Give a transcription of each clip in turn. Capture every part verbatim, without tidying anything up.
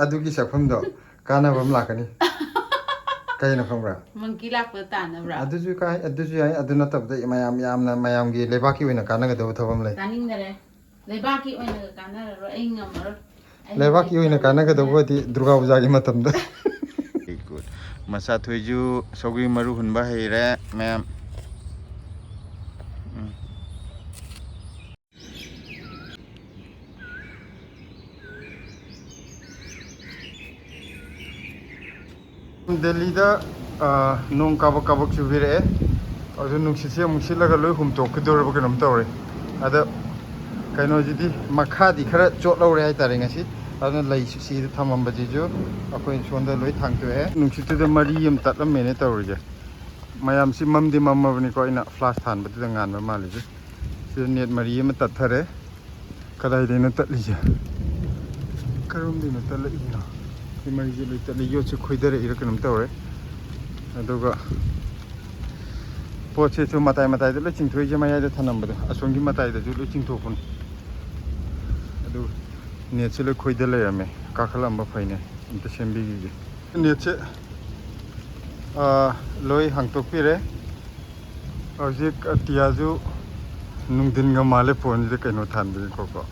ꯑꯗꯨꯒꯤ ꯆꯥꯛꯐꯝꯗꯣ ꯀꯥꯟꯅꯕ ꯑꯃ ꯂꯥꯛꯀꯅꯤ꯫ ꯀꯩꯅꯣ ꯈꯪꯕ꯭ꯔꯥ? ꯃꯪꯀꯤ ꯂꯥꯛꯄꯗ ꯇꯥꯟꯅꯕ꯭ꯔꯥ? ꯑꯗꯨꯁꯨ ꯀꯥꯏ, ꯑꯗꯨꯁꯨ ꯌꯥꯏ꯫ ꯑꯗꯨ ꯅꯠꯇꯕꯗ ꯃꯌꯥꯝ ꯌꯥꯝꯅ ꯃꯌꯥꯝꯒꯤ ꯂꯩꯕꯥꯛꯀꯤ ꯑꯣꯏꯅ ꯀꯥꯟꯅꯒꯗꯕ ꯊꯕꯛ ꯑꯃ ꯂꯩ꯫ ꯇꯥꯅꯤꯡꯗꯔꯦ꯫ ꯂꯩꯕꯥꯛꯀꯤ ꯑꯣꯏꯅꯒ ꯀꯥꯟꯅꯔꯔꯣꯏ, ꯑꯩ ꯉꯝꯃꯔꯣꯏ꯫ ꯑꯩ ꯂꯩꯕꯥꯛꯀꯤ ꯑꯣꯏꯅ ꯍꯩꯇꯕ ꯀꯥꯟꯅꯒꯗꯕ ꯑꯣꯏꯔꯗꯤ ꯗꯨꯔꯒꯥ ꯄꯨꯖꯥꯒꯤ ꯃꯇꯝꯗ꯫ ꯃꯆꯥ ꯊꯣꯏꯁꯨ ꯁꯧꯒ꯭ꯔꯤ ꯃꯔꯨ ꯍꯨꯟꯕ ꯍꯩꯔꯦ ꯃꯌꯥꯝ꯫ ꯎꯝ꯫ ꯗꯦꯜꯂꯤꯗ, ꯑ, ꯅꯣꯡ ꯀꯥꯕꯛ ꯀꯥꯕꯛ ꯆꯨꯕꯤꯔꯛꯑꯦ꯫ ꯑꯗꯨ ꯅꯨꯡꯁꯤꯠꯁꯦ ꯑꯃꯨꯛ ꯁꯤꯠꯂꯒ ꯂꯣꯏ ꯍꯨꯝꯇꯣꯛꯈꯤꯗꯣꯔꯕ ꯀꯩꯅꯣꯝ ꯇꯧꯔꯦ꯫ ꯑꯗ ꯀꯩꯅꯣꯁꯤꯗꯤ ꯃꯈꯥꯗꯤ ꯈꯔ ꯆꯣꯠꯍꯧꯔꯦ ꯍꯥꯏꯇꯥꯔꯦ ꯉꯁꯤ꯫ ꯑꯗꯨꯅ ꯂꯩ ꯁꯤꯗ ꯊꯝꯃꯝꯕꯁꯤꯁꯨ ꯑꯩꯈꯣꯏ ꯁꯣꯝꯗ ꯂꯣꯏ ꯊꯥꯡꯇꯣꯛꯑꯦ꯫ ꯅꯨꯡꯁꯤꯠꯇꯨꯗ ꯃꯔꯤ ꯑꯃ ꯇꯠꯂꯝꯃꯦꯅꯦ ꯇꯧꯔꯤꯁꯦ꯫ ꯃꯌꯥꯝꯁꯤ ꯃꯝꯗꯤ ꯃꯝꯃꯕꯅꯤꯀꯣ, ꯑꯩꯅ ꯐ꯭ꯂꯥꯁ ꯊꯥꯟꯕꯗꯨꯗ ꯉꯥꯟꯕ ꯃꯥꯜꯂꯤꯁꯦ꯫ ꯁꯤꯗ ꯅꯦꯠ ꯃꯔꯤ ꯑꯃ ꯇꯠꯊꯔꯦ꯫ ꯀꯗꯥꯏꯗꯩꯅꯣ ꯇꯠꯂꯤꯁꯦ? ꯀꯔꯣꯝꯗꯩꯅꯣ ꯇꯠꯂꯛꯏꯁꯤꯅꯣ? ꯁꯤ ꯃꯔꯤꯁꯦ ꯂꯣꯏ ꯇꯠꯂꯤ꯫ ꯌꯣꯠꯁꯦ ꯈꯣꯏꯗꯔꯛꯏꯔ ꯀꯩꯅꯣꯝ ꯇꯧꯔꯦ꯫ ꯑꯗꯨꯒ ꯄꯣꯠꯁꯦꯁꯨ ꯃꯇꯥꯏ ꯃꯇꯥꯏꯗ ꯂꯣꯏ ꯆꯤꯡꯊꯣꯛꯏꯁꯦ, ꯃꯌꯥꯏꯗ ꯊꯅꯝꯕꯗꯣ꯫ ꯑꯁꯣꯝꯒꯤ ꯃꯇꯥꯏꯗꯁꯨ ꯂꯣꯏ ꯆꯤꯡꯊꯣꯛꯄꯅꯤ꯫ ꯑꯗꯨ ꯅꯦꯠꯁꯦ ꯂꯣꯏ ꯈꯣꯏꯗ ꯂꯩꯔꯝꯃꯦ꯫ ꯀꯥꯈꯠꯂꯝꯕ ꯐꯩꯅꯦ꯫ ꯑꯝꯇ ꯁꯦꯝꯕꯤꯈꯤꯒꯦ꯫ ꯅꯦꯠꯁꯦ, ꯑꯥ, ꯂꯣꯏ ꯍꯥꯡꯇꯣꯛꯄꯤꯔꯦ꯫ ꯍꯧꯖꯤꯛ ꯑꯇꯤꯌꯥꯁꯨ ꯅꯨꯡꯊꯤꯟꯒ ꯃꯥꯜꯂꯦ, ꯐꯣꯟꯁꯤꯗ ꯀꯩꯅꯣ ꯊꯥꯟꯕꯒꯤꯀꯣ꯫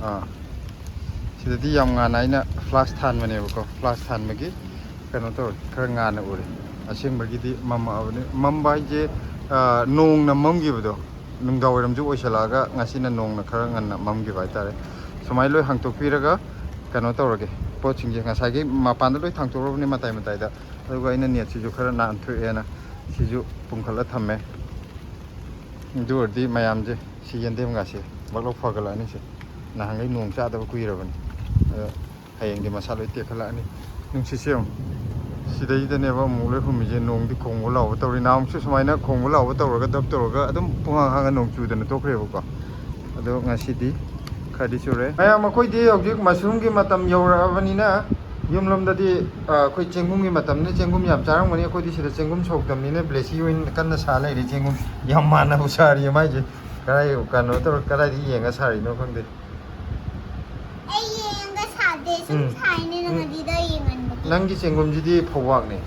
ꯑꯥ, ꯁꯤꯗꯗꯤ ꯌꯥꯝ ꯉꯥꯟꯅ ꯑꯩꯅ ꯐ꯭ꯂꯥꯁ ꯊꯥꯟꯕꯅꯦꯕꯀꯣ꯫ ꯐ꯭ꯂꯥꯁ ꯊꯥꯟꯕꯒꯤ ꯀꯩꯅꯣ ꯇꯧꯔꯦ, ꯈꯔ ꯉꯥꯟꯅ ꯎꯔꯦ꯫ ꯑꯁꯦꯡꯕꯒꯤꯗꯤ ꯃꯝꯃꯛꯑꯕꯅꯤ꯫ ꯃꯝꯕ ꯍꯥꯏꯁꯦ, ꯑꯥ, ꯅꯣꯡꯅ ꯃꯝꯈꯤꯕꯗꯣ, ꯅꯨꯡꯗꯥꯡ ꯋꯥꯏꯔꯝꯁꯨ ꯑꯣꯏꯁꯜꯂꯛꯑꯒ ꯉꯁꯤꯅ ꯅꯣꯡꯅ ꯈꯔ ꯉꯟꯅ ꯃꯝꯈꯤꯕ ꯍꯥꯏꯇꯥꯔꯦ꯫ ꯁꯨꯃꯥꯏꯅ ꯂꯣꯏ ꯍꯥꯡꯇꯣꯛꯄꯤꯔꯒ ꯀꯩꯅꯣ ꯇꯧꯔꯒꯦ, ꯄꯣꯠꯁꯤꯡꯁꯦ ꯉꯁꯥꯏꯒꯤ ꯃꯄꯥꯟꯗ ꯂꯣꯏ ꯊꯥꯡꯇꯣꯛꯎꯔꯕꯅꯤ ꯃꯇꯥꯏ ꯃꯇꯥꯏꯗ꯫ ꯑꯗꯨꯒ ꯑꯩꯅ ꯅꯦꯠꯁꯤꯁꯨ ꯈꯔ ꯅꯥꯟꯊꯣꯛꯑꯦꯅ ꯁꯤꯁꯨ ꯄꯨꯡꯈꯠꯂ ꯊꯝꯃꯦ꯫ ꯑꯗꯨ ꯑꯣꯏꯔꯗꯤ ꯃꯌꯥꯝꯁꯦ ꯁꯤ ꯌꯦꯟꯗꯦꯝꯒꯥꯁꯦ ꯕꯛꯂꯧ ꯐꯒꯠꯂꯛꯑꯅꯤ꯫ ꯁꯦ ꯅꯍꯥꯟꯈꯩ ꯅꯣꯡ ꯆꯥꯗꯕ ꯀꯨꯏꯔꯕꯅꯤ꯫ ꯑꯗꯣ ꯍꯌꯦꯡꯗꯤ ꯃꯁꯥ ꯂꯣꯏ ꯇꯦꯛꯈꯠꯂꯛꯑꯅꯤ꯫ ꯅꯨꯡꯁꯤꯠꯁꯦ ꯌꯦꯡꯉꯨ, ꯁꯤꯗꯩꯗꯅꯦꯕ ꯑꯃꯨꯛ ꯂꯣꯏ ꯍꯨꯝꯃꯤꯁꯦ꯫ ꯅꯣꯡꯗꯤ ꯈꯣꯡꯕ ꯂꯥꯎꯕ ꯇꯧꯔꯤ꯫ ꯅꯍꯥꯟꯃꯨꯛꯁꯨ ꯁꯨꯃꯥꯏꯅ ꯈꯣꯡꯕ ꯂꯥꯎꯕ ꯇꯧꯔꯒ, ꯗꯞ ꯇꯧꯔꯒ ꯑꯗꯨꯝ ꯄꯨꯡꯍꯥꯡ ꯍꯥꯡꯉ ꯅꯣꯡ ꯆꯨꯗꯅ ꯇꯣꯛꯈ꯭ꯔꯦꯕꯀꯣ꯫ ꯑꯗꯣ ꯉꯁꯤꯗꯤ ꯈꯔꯗꯤ ꯆꯨꯔꯦ꯫ ꯃꯌꯥꯝ, ꯑꯩꯈꯣꯏꯗꯤ ꯍꯧꯖꯤꯛ ꯃꯁꯔꯨꯝꯒꯤ ꯃꯇꯝ ꯌꯧꯔꯛꯑꯕꯅꯤꯅ, ꯌꯨꯝꯂꯣꯝꯗꯗꯤ, ꯑ, ꯑꯩꯈꯣꯏ ꯆꯦꯡꯒꯨꯝꯒꯤ ꯃꯇꯝꯅꯤꯅ ꯆꯦꯡꯒꯨꯝ ꯌꯥꯝ ꯆꯥꯔꯝꯒꯅꯤ꯫ ꯑꯩꯈꯣꯏꯗꯤ ꯁꯤꯗ ꯆꯦꯡꯒꯨꯝ ꯁꯧꯔꯛꯇꯕꯅꯤꯅ ꯕ꯭ꯂꯦꯁꯤ ꯑꯣꯏꯅ ꯀꯟꯅ ꯁꯥ ꯂꯩꯔꯦ꯫ ꯆꯦꯡꯒꯨꯝ ꯌꯥꯝ ꯃꯥꯟꯅꯕ ꯁꯥꯔꯤ ꯃꯥꯏꯁꯦ꯫ ꯀꯗꯥꯏ ꯀꯩꯅꯣ ꯇꯧꯔ, ꯀꯗꯥꯏꯗ ꯌꯦꯡꯉ ꯁꯥꯔꯤꯅꯣ ꯈꯪꯗꯦ꯫ ꯑꯩ ꯌꯦꯡꯒ ꯁꯨꯝ ꯎꯝ꯫ ꯁꯥꯏꯅꯦ ꯅꯪ ꯎꯝ꯫ ꯑꯗꯨꯗ ꯌꯦꯡꯍꯟꯕꯗꯤ꯫ ꯅꯪꯒꯤ ꯆꯦꯡꯒꯨꯝꯁꯤꯗꯤ ꯐꯧꯕꯥꯛꯅꯦ꯫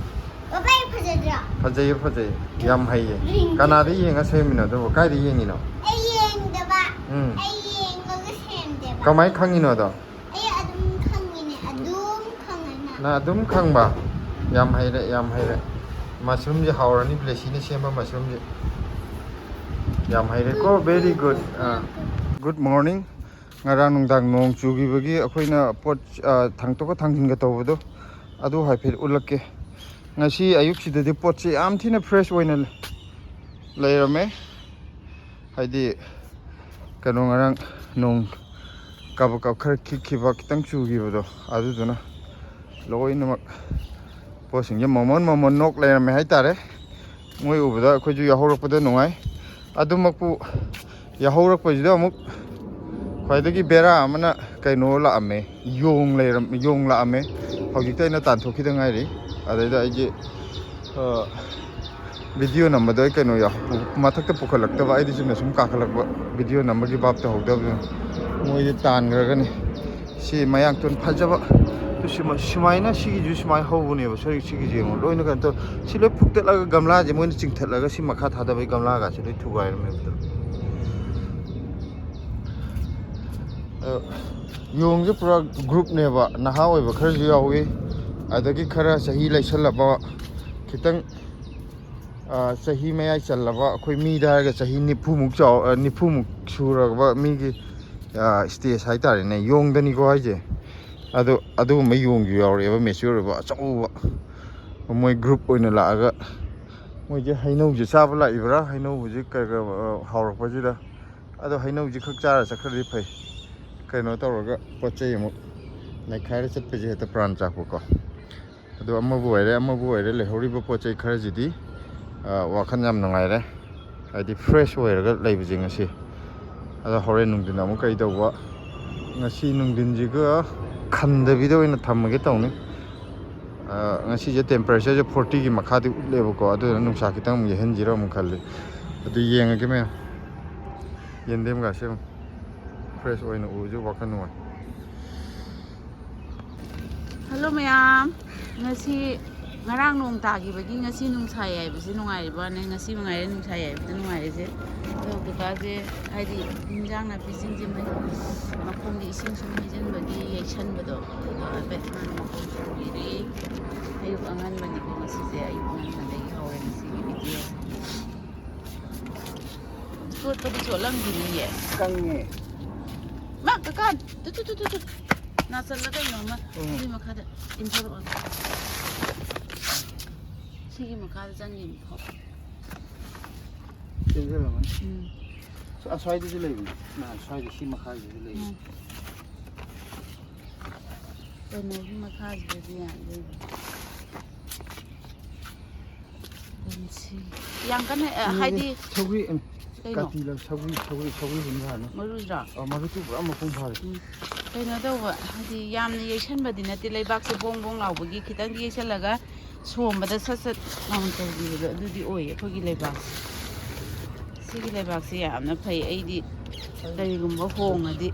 ꯕꯕꯥ, ꯌꯥꯝ ꯐꯖꯗ꯭ꯔꯣ? ꯐꯖꯩꯌꯦ, ꯐꯖꯩꯌꯦ꯫ ꯌꯥꯝ ꯍꯩꯌꯦ꯫ ꯔꯤꯡ꯫ ꯀꯅꯥꯗ ꯌꯦꯡꯉ ꯁꯦꯝꯃꯤꯅꯣ ꯑꯗꯨꯕꯨ? ꯀꯥꯏꯗ ꯌꯦꯡꯉꯤꯅꯣ? ꯑꯩ ꯌꯦꯡꯗꯕ꯫ ꯎꯝ꯫ ꯑꯩ ꯌꯦꯡꯉꯒ ꯁꯦꯝꯗꯦꯕ꯫ ꯀꯃꯥꯏ ꯈꯪꯉꯤꯅꯣ ꯑꯗꯣ? ꯑꯩ ꯑꯗꯨꯝ ꯈꯪꯉꯤꯅꯦ, ꯑꯗꯨꯝ ꯈꯪꯉꯦꯅ꯫ ꯅꯪ ꯑꯗꯨꯝ ꯈꯪꯕ? ꯌꯥꯝ ꯍꯩꯔꯦ, ꯌꯥꯝ ꯍꯩꯔꯦ꯫ ꯃꯁꯔꯨꯝꯁꯦ ꯍꯥꯎꯔꯅꯤ, ꯕ꯭ꯂꯦꯁꯤꯅ ꯁꯦꯝꯕ ꯃꯁꯔꯨꯝꯁꯦ꯫ ꯌꯥꯝ ꯍꯩꯔꯦꯀꯣ, very good꯫ ꯑꯥ꯫ Good morning꯫ ꯉꯔꯥꯡ ꯅꯨꯡꯗꯥꯡ ꯅꯣꯡ ꯆꯨꯈꯤꯕꯒꯤ ꯑꯩꯈꯣꯏꯅ ꯄꯣꯠ, ꯑ, ꯊꯥꯡꯇꯣꯛꯀ ꯊꯥꯡꯖꯤꯟꯒ ꯇꯧꯕꯗꯣ, ꯑꯗꯨ ꯍꯥꯏꯐꯦꯠ ꯎꯠꯂꯛꯀꯦ꯫ ꯉꯁꯤ ꯑꯌꯨꯛꯁꯤꯗꯗꯤ ꯄꯣꯠꯁꯦ ꯌꯥꯝ ꯊꯤꯅ fresh ꯑꯣꯏꯅ ꯂꯩꯔꯝꯃꯦ꯫ ꯍꯥꯏꯗꯤ, ꯀꯩꯅꯣ, ꯉꯔꯥꯡ ꯅꯣꯡ ꯀꯥꯕꯛ ꯀꯥꯕꯛ ꯈꯔ ꯈꯤꯛꯈꯤꯕ, ꯈꯤꯇꯪ ꯆꯨꯈꯤꯕꯗꯣ, ꯑꯗꯨꯗꯨꯅ ꯂꯣꯏꯅꯃꯛ ꯄꯣꯠꯁꯤꯡꯁꯦ ꯃꯃꯣꯟ ꯃꯃꯣꯟ ꯅꯣꯛ ꯂꯩꯔꯝꯃꯦ ꯍꯥꯏꯇꯥꯔꯦ꯫ ꯃꯣꯏ ꯎꯕꯗ ꯑꯩꯈꯣꯏꯁꯨ ꯌꯥꯎꯍꯧꯔꯛꯄꯗ ꯅꯨꯡꯉꯥꯏ꯫ ꯑꯗꯨꯃꯛꯄꯨ ꯌꯥꯍꯧꯔꯛꯄꯁꯤꯗ ꯑꯃꯨꯛ ꯈ꯭ꯋꯥꯏꯗꯒꯤ ꯕꯦꯔꯥ ꯑꯃꯅ ꯀꯩꯅꯣ ꯂꯥꯛꯑꯝꯃꯦ, ꯌꯣꯡ ꯂꯩꯔꯝ-, ꯌꯣꯡ ꯂꯥꯛꯑꯝꯃꯦ꯫ ꯍꯧꯖꯤꯛꯇ ꯑꯩꯅ ꯇꯥꯟꯊꯣꯛꯈꯤꯗ ꯉꯥꯏꯔꯤ꯫ ꯑꯗꯩꯗ ꯑꯩꯁꯦ, ꯑ, video ꯅꯝꯕꯗꯣ ꯑꯩ ꯀꯩꯅꯣ ꯌꯥꯎ-, ꯃꯊꯛꯇ ꯄꯨꯈꯠꯂꯛꯇꯕ, ꯑꯩꯗꯤ ꯆꯨꯝꯅ ꯁꯨꯝ ꯀꯥꯈꯠꯂꯛꯄ, video ꯅꯝꯕꯒꯤ ꯚꯥꯞ ꯇꯧꯍꯧꯗꯕꯗꯨꯅ꯫ ꯃꯣꯏꯗꯤ ꯇꯥꯟꯈ꯭ꯔꯒꯅꯤ꯫ ꯁꯤ ꯃꯌꯥꯡꯇꯣꯟ ꯐꯖꯕ꯫ ꯁꯨꯃꯥꯏ-, ꯁꯨꯃꯥꯏꯅ ꯁꯤꯒꯤꯁꯨ ꯁꯨꯃꯥꯏꯅ ꯍꯧꯕꯅꯦꯕ꯫ ꯁꯣꯔꯤ, ꯁꯤꯒꯤꯁꯦ ꯌꯦꯡꯉꯣ, ꯂꯣꯏꯅ ꯀꯩꯅꯣ ꯇꯧ-, ꯁꯤ ꯂꯣꯏ ꯐꯨꯛꯇꯠꯂꯒ ꯒꯝꯂꯥꯁꯦ ꯃꯣꯏꯅ ꯆꯤꯡꯊꯠꯂꯒ ꯁꯤ ꯃꯈꯥ ꯊꯥꯗꯕꯩ ꯒꯝꯂꯥꯒꯁꯦ ꯂꯣꯏ ꯊꯨꯒꯥꯏꯔꯝꯃꯦꯕ꯫ ꯑꯗꯣ ꯌꯣꯡꯁꯦ ꯄꯨꯔꯥ groupꯅꯦꯕ, ꯅꯍꯥ ꯑꯣꯏꯕ ꯈꯔꯁꯨ ꯌꯥꯎꯏ, ꯑꯗꯒꯤ ꯈꯔ ꯆꯍꯤ ꯂꯩꯁꯜꯂꯕ, ꯈꯤꯇꯪ, ꯑ, ꯆꯍꯤ ꯃꯌꯥꯏ ꯆꯜꯂꯕ, ꯑꯩꯈꯣꯏ ꯃꯤꯗ ꯍꯥꯏꯔꯒ ꯆꯍꯤ ꯅꯤꯐꯨꯃꯨꯛ ꯆꯥꯎ-, ꯑ, ꯅꯤꯐꯨꯃꯨꯛ ꯁꯨꯔꯕ ꯃꯤꯒꯤ, ꯑ, stage ꯍꯥꯏꯇꯥꯔꯦꯅꯦ, ꯌꯣꯡꯗꯅꯤꯀꯣ ꯍꯥꯏꯁꯦ꯫ ꯑꯗꯣ ꯑꯗꯨꯒꯨꯝꯕ ꯌꯣꯡꯁꯨ ꯌꯥꯎꯔꯛꯑꯦꯕ, mature ꯑꯣꯏꯕ ꯑꯆꯧꯕ꯫ ꯃꯣꯏ group ꯑꯣꯏꯅ ꯂꯥꯛꯑꯒ, ꯃꯣꯏꯁꯦ ꯍꯩꯅꯧꯁꯦ ꯆꯥꯕ ꯂꯥꯛꯏꯕ꯭ꯔꯥ, ꯍꯩꯅꯧꯁꯦ ꯀ-, ꯀ-, ꯍꯥꯎꯔꯛꯄꯁꯤꯗ꯫ ꯑꯗꯣ ꯍꯩꯅꯧꯁꯦ ꯈꯛ ꯆꯥꯔ ꯆꯠꯈ꯭ꯔꯗꯤ ꯐꯩ, ꯀꯩꯅꯣ ꯇꯧꯔꯒ ꯄꯣꯠ ꯆꯩ ꯑꯃꯨꯛ ꯅꯩꯈꯥꯏꯔ ꯆꯠꯄꯁꯦ ꯍꯦꯛꯇ ꯄ꯭ꯔꯥꯟ ꯆꯥꯛꯄꯀꯣ꯫ ꯑꯗꯣ ꯑꯃꯕꯨ ꯑꯣꯏꯔꯦ, ꯑꯃꯕꯨ ꯑꯣꯏꯔꯦ, ꯂꯩꯍꯧꯔꯤꯕ ꯄꯣꯠ ꯆꯩ ꯈꯔꯁꯤꯗꯤ, ꯑ, ꯋꯥꯈꯜ ꯌꯥꯝ ꯅꯨꯡꯉꯥꯏꯔꯦ꯫ ꯍꯥꯏꯗꯤ fresh ꯑꯣꯏꯔꯒ ꯂꯩꯕꯁꯦ ꯉꯁꯤ꯫ ꯑꯗꯣ ꯍꯣꯔꯦꯟ ꯅꯨꯡꯊꯤꯟ ꯑꯃꯨꯛ ꯀꯩ ꯇꯧꯕ? ꯉꯁꯤ ꯅꯨꯡꯊꯤꯟꯁꯤꯒ ꯈꯟꯗꯕꯤꯗ ꯑꯣꯏꯅ ꯊꯝꯃꯒꯦ ꯇꯧꯅꯤ꯫ ꯑ, ꯉꯁꯤꯁꯦ temperatureꯁꯦ fortyꯒꯤ ꯃꯈꯥꯗꯤ ꯎꯠꯂꯦꯕꯀꯣ, ꯑꯗꯨꯗꯨꯅ ꯅꯨꯡꯁꯥ ꯈꯤꯇꯪ ꯑꯃꯨꯛ ꯌꯩꯍꯟꯁꯤꯔ ꯑꯃꯨꯛ ꯈꯜꯂꯤ꯫ ꯑꯗꯨ ꯌꯦꯡꯉꯒꯦ ꯃꯌꯥꯝ꯫ ꯌꯦꯟꯗꯦꯝꯒꯁꯦ ꯑꯃꯨꯛ fresh ꯑꯣꯏꯅ ꯎꯕꯁꯦ ꯋꯥꯈꯜ ꯅꯨꯡꯉꯥꯏ꯫ ꯍꯜꯂꯣ ꯃꯌꯥꯝ, ꯉꯁꯤ ꯉꯔꯥꯡ ꯅꯣꯡ ꯇꯥꯈꯤꯕꯒꯤ ꯉꯁꯤ ꯅꯨꯡꯁꯥ ꯌꯥꯏꯕꯁꯦ ꯅꯨꯡꯉꯥꯏꯔꯤꯕ ꯋꯥꯅꯦ꯫ ꯉꯁꯤ ꯃꯉꯥꯏꯔꯦ ꯅꯨꯡꯁꯥ ꯌꯥꯏꯕꯗ ꯅꯨꯡꯉꯥꯏꯔꯤꯁꯦ꯫ ꯑꯗꯣ ꯀꯀꯥꯁꯦ ꯍꯥꯏꯗꯤ ꯏꯟꯖꯥꯡ ꯅꯥꯄꯤꯁꯤꯡꯁꯦ ꯃꯩ-, ꯃꯈꯣꯡꯗ ꯏꯁꯤꯡ ꯁꯨꯝ ꯍꯩꯖꯤꯟꯕꯒꯤ ꯌꯩꯁꯟꯕꯗꯣ, ꯑꯗꯣ ꯍꯥꯏꯐꯦꯠ ꯃꯥꯅ ꯃꯈꯣꯡ ꯁꯣꯝꯕꯤꯔꯦ꯫ ꯑꯌꯨꯛ ꯑꯉꯟꯕꯅꯤꯀꯣ ꯉꯁꯤꯁꯦ, ꯑꯌꯨꯛ ꯑꯉꯟꯕꯗꯒꯤ ꯍꯧꯔꯦ ꯉꯁꯤꯒꯤ ꯚꯤꯗꯤꯑꯣ꯫ ꯆꯣꯠꯄꯗꯤ ꯆꯣꯠꯂꯝꯈꯤꯅꯤꯌꯦ꯫ ꯀꯪꯉꯦ꯫ ꯃꯥ ꯀꯀꯥ, ꯇꯨ, ꯇꯨ, ꯇꯨ, ꯇꯨ, ꯇꯨ꯫ ꯅꯥꯆꯜꯂ ꯀꯩꯅꯣꯝꯃ ꯎꯝ꯫ ꯑꯗꯨꯏ ꯃꯈꯥꯗ ꯏꯟꯊꯣꯔꯛꯑꯣ꯫ ꯁꯤꯒꯤ ꯃꯈꯥꯗ ꯆꯪꯈꯤꯅꯤ ꯐꯥꯎ꯫ ꯆꯦꯟꯁꯤꯜꯂꯝꯃꯅꯤ꯫ ꯎꯝ꯫ ꯑꯁ꯭ꯋꯥꯏꯗꯁꯨ ꯂꯩꯕꯅꯤ꯫ ꯅꯍꯥꯟ ꯁ꯭ꯋꯥꯏꯗ ꯁꯤ ꯃꯈꯥꯒꯤꯗꯁꯨ ꯂꯩꯕꯅꯤ꯫ ꯎꯝ꯫ ꯀꯩꯅꯣꯒꯤ ꯃꯈꯥꯁꯤꯗꯗꯤ ꯌꯥꯝ ꯂꯩꯕꯅꯤ꯫ ꯌꯦꯡꯁꯤ꯫ ꯌꯥꯝ ꯀꯟꯅ, ꯑ, ꯎꯝ, ꯍꯥꯏꯗꯤ ꯁꯧꯒ꯭ꯔꯤ, ꯎꯝ, ꯀꯩꯅꯣ? ꯀꯥꯇꯤ ꯂꯧ-, ꯁꯧꯒ꯭ꯔꯤ, ꯁꯧꯒ꯭ꯔꯤ, ꯁꯧꯒ꯭ꯔꯤ ꯍꯨꯟꯕ ꯌꯥꯅꯤ꯫ ꯃꯔꯨꯁꯤꯔꯣ? ꯑ, ꯃꯔꯨꯇꯨ ꯄꯨꯔꯥ ꯃꯄꯨꯡ ꯐꯥꯔꯦ꯫ ꯎꯝ꯫ ꯀꯩꯅꯣ ꯇꯧꯕ, ꯍꯥꯏꯗꯤ ꯌꯥꯝꯅ ꯌꯩꯁꯟꯕꯗꯤ ꯅꯠꯇꯦ, ꯂꯩꯕꯥꯛꯁꯦ ꯕꯣꯡ ꯕꯣꯡ ꯂꯥꯎꯕꯒꯤ ꯈꯤꯇꯪꯗꯤ ꯌꯩꯁꯜꯂꯒ ꯁꯣꯝꯕꯗ ꯁꯠ ꯁꯠ ꯂꯥꯎꯅ ꯇꯧꯕꯤꯕꯗꯣ ꯑꯗꯨꯗꯤ ꯑꯣꯏꯌꯦ ꯑꯩꯈꯣꯏꯒꯤ ꯂꯩꯕꯥꯛꯁꯦ꯫ ꯁꯤꯒꯤ ꯂꯩꯕꯥꯛꯁꯦ ꯌꯥꯝꯅ ꯐꯩ꯫ ꯑꯩꯗꯤ ꯀꯔꯤꯒꯨꯝꯕ ꯍꯣꯡꯉꯗꯤ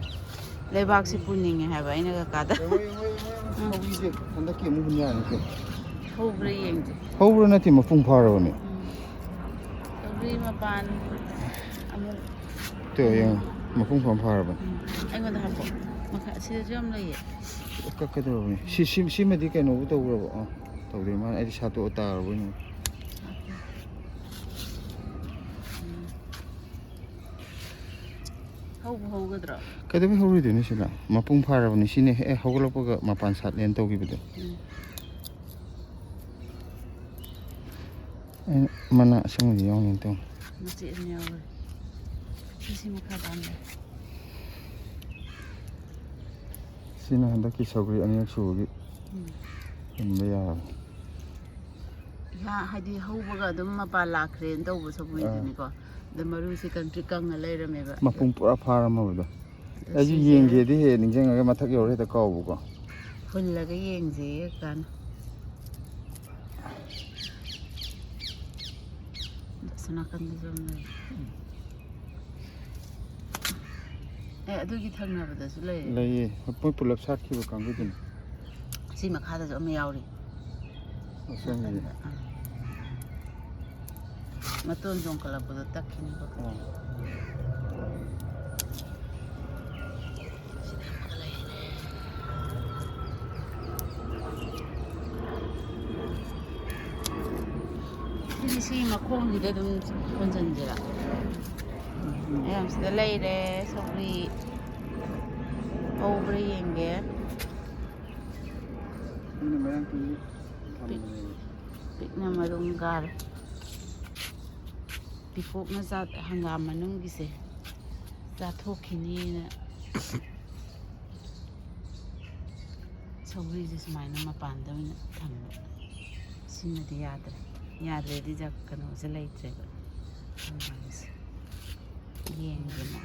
ꯂꯩꯕꯥꯛꯁꯦ ꯄꯨꯅꯤꯡꯉꯦ ꯍꯥꯏꯕ ꯑꯩꯅ ꯀꯀꯥꯗ꯫ ꯌꯦꯡꯉꯣ, ꯌꯦꯡꯉꯣ, ꯌꯦꯡꯉꯣ, ꯌꯦꯡꯉꯣ꯫ ꯎꯝ꯫ ꯁꯧꯒ꯭ꯔꯤꯁꯦ ꯍꯟꯗꯛꯀꯤ ꯑꯃꯨꯛ ꯍꯨꯟ ꯌꯥꯔꯅꯤ ꯀꯩꯅꯣ꯫ ꯍꯧꯕ꯭ꯔꯥ ꯌꯦꯡꯁꯦ꯫ ꯍꯧꯕ꯭ꯔꯥ ꯅꯠꯇꯦ, ꯃꯄꯨꯡ ꯐꯥꯔꯕꯅꯦ꯫ ꯎꯝ꯫ ꯁꯧꯒ꯭ꯔꯤ ꯃꯄꯥꯟ ꯑꯃꯨꯛ꯫ ꯇꯣ, ꯌꯦꯡꯉꯣ꯫ ꯃꯄꯨꯡ ꯐꯥ ꯐꯥꯔꯕꯅꯦ꯫ ꯎꯝ꯫ ꯑꯩꯉꯣꯟꯗ ꯍꯥꯞꯄꯣ꯫ ꯃꯈꯥ, ꯁꯤꯗꯁꯨ ꯌꯥꯝ ꯂꯩꯌꯦ꯫ ꯀꯛꯀꯗꯧꯔꯕꯅꯦ꯫ ꯁꯤ, ꯁꯤ, ꯁꯤꯃꯗꯤ ꯀꯩꯅꯣꯕꯨ ꯇꯧꯈ꯭ꯔꯕꯣ? ꯑꯥ, ꯇꯧꯗꯦ꯫ ꯃꯥꯅ ꯑꯩꯗꯤ ꯁꯥꯠꯇꯣꯛꯑ ꯇꯥꯔꯕꯣꯏ ꯅꯤꯡꯉꯨꯔꯦ꯫ ꯎꯝ꯫ ꯍꯧꯕꯨ ꯍꯧꯒꯗ꯭ꯔꯣ? ꯀꯩꯗꯧꯕꯩ ꯍꯧꯔꯣꯏꯗꯣꯏꯅꯣ ꯁꯤꯗ? ꯃꯄꯨꯡ ꯐꯥꯔꯕꯅꯤ꯫ ꯁꯤꯅꯦ ꯍꯦꯛ ꯍꯧꯒꯠꯂꯛꯄꯒ ꯃꯄꯥꯟ ꯁꯥꯠꯂꯦꯅ ꯇꯧꯈꯤꯕꯗꯣ꯫ ꯎꯝ꯫ ꯑꯩꯅ ꯃꯅꯥ ꯑꯁꯪꯕꯗꯤ ꯌꯥꯎꯅꯤꯅ ꯇꯧꯅꯤ꯫ ꯃꯆꯦꯠ ꯑꯃ ꯌꯥꯎꯔꯦ꯫ ꯁꯤ, ꯁꯤ ꯃꯈꯥ ꯄꯥꯟꯕ꯫ ꯁꯤꯅ ꯍꯟꯗꯛꯀꯤ ꯁꯧꯒ꯭ꯔꯤ ꯑꯅꯤꯔꯛ ꯁꯨꯕꯒꯤ ꯎꯝ꯫ ꯍꯨꯟꯕ ꯌꯥꯔꯕꯅꯤ꯫ ꯏꯍꯥ, ꯍꯥꯏꯗꯤ ꯍꯧꯕꯒ ꯑꯗꯨꯝ ꯃꯄꯥꯟ ꯂꯥꯛꯈ꯭ꯔꯦꯅ ꯇꯧꯕ ꯁꯧꯒ꯭ꯔꯤꯗꯨꯅꯤꯀꯣ꯫ ꯑꯥ꯫ ꯑꯗ ꯃꯔꯨꯁꯤ ꯀꯪꯇ꯭ꯔꯤꯛ ꯀꯪꯉ ꯂꯩꯔꯝꯃꯦꯕ꯫ ꯃꯄꯨꯡ ꯄꯨꯔꯥ ꯐꯥꯔꯝꯃꯕꯗꯣ꯫ ꯑꯗ ꯑꯩꯁꯨ ꯁꯤꯁꯦ ꯌꯦꯡꯒꯦꯗꯤ ꯍꯦꯛ ꯅꯤꯡꯁꯤꯡꯉꯒ ꯃꯊꯛ ꯌꯧꯔꯦ ꯍꯦꯛꯇ ꯀꯥꯎꯕꯀꯣ꯫ ꯍꯨꯜꯂꯒ ꯌꯦꯡꯁꯦ ꯀꯥꯟꯅ꯫ ꯑꯁꯣꯝ ꯅꯥꯀꯟꯗꯁꯨ ꯑꯃ ꯂꯩ꯫ ꯑꯦ, ꯑꯗꯨꯒꯤ ꯊꯪꯅꯕꯗꯁꯨ ꯂꯩꯔꯦ꯫ ꯂꯩꯌꯦ꯫ ꯃꯣꯏ ꯄꯨꯂꯞ ꯁꯥꯠꯈꯤꯕ ꯀꯥꯡꯕꯨꯗꯨꯅꯤ꯫ ꯁꯤ ꯃꯈꯥꯗꯁꯨ ꯑꯃ ꯌꯥꯎꯔꯤ꯫ ꯑꯁꯪꯕꯤ꯫ ꯑꯥ꯫ ꯃꯇꯣꯟ ꯆꯣꯡꯈꯠꯂꯛꯄꯗꯣ ꯇꯛꯈꯤꯅꯤꯕ꯫ ꯑꯣ꯫ ꯁꯤꯗꯤ ꯁꯤ ꯃꯈꯣꯡꯁꯤꯗ ꯑꯗꯨꯝ ꯍꯣꯟꯖꯟꯁꯤꯔ? ꯃꯌꯥꯝ ꯁꯤꯗ ꯂꯩꯔꯦ꯫ ꯁꯧꯒ꯭ꯔꯤ ꯍꯧꯕ꯭ꯔꯥ ꯌꯦꯡꯒꯦ꯫ ꯑꯩꯅ ꯃꯌꯥꯝ ꯄꯤꯔꯤ ꯊꯝꯕꯅꯦꯕ꯫ ꯄꯤꯛꯅ ꯃꯔꯨꯝ ꯀꯥꯔꯦ꯫ ꯄꯤꯀꯣꯛꯅ ꯆꯥ-, ꯍꯪꯒꯥꯝ ꯃꯅꯨꯡꯒꯤꯁꯦ ꯆꯥꯊꯣꯛꯈꯤꯅꯤꯅ ꯁꯧꯒ꯭ꯔꯤꯁꯦ ꯁꯨꯃꯥꯏꯅ ꯃꯄꯥꯟꯗ ꯑꯣꯏꯅ ꯊꯝꯕ꯫ ꯁꯤꯃꯗꯤ ꯌꯥꯗ꯭ꯔꯦ꯫ ꯌꯥꯗ꯭ꯔꯦꯗꯤ ꯖ-, ꯀꯩꯅꯣꯁꯦ ꯂꯩꯇ꯭ꯔꯦꯕ꯫ ꯍꯪꯒꯥꯝꯁꯦ꯫ ꯌꯦꯡꯒꯦ ꯃꯥ꯫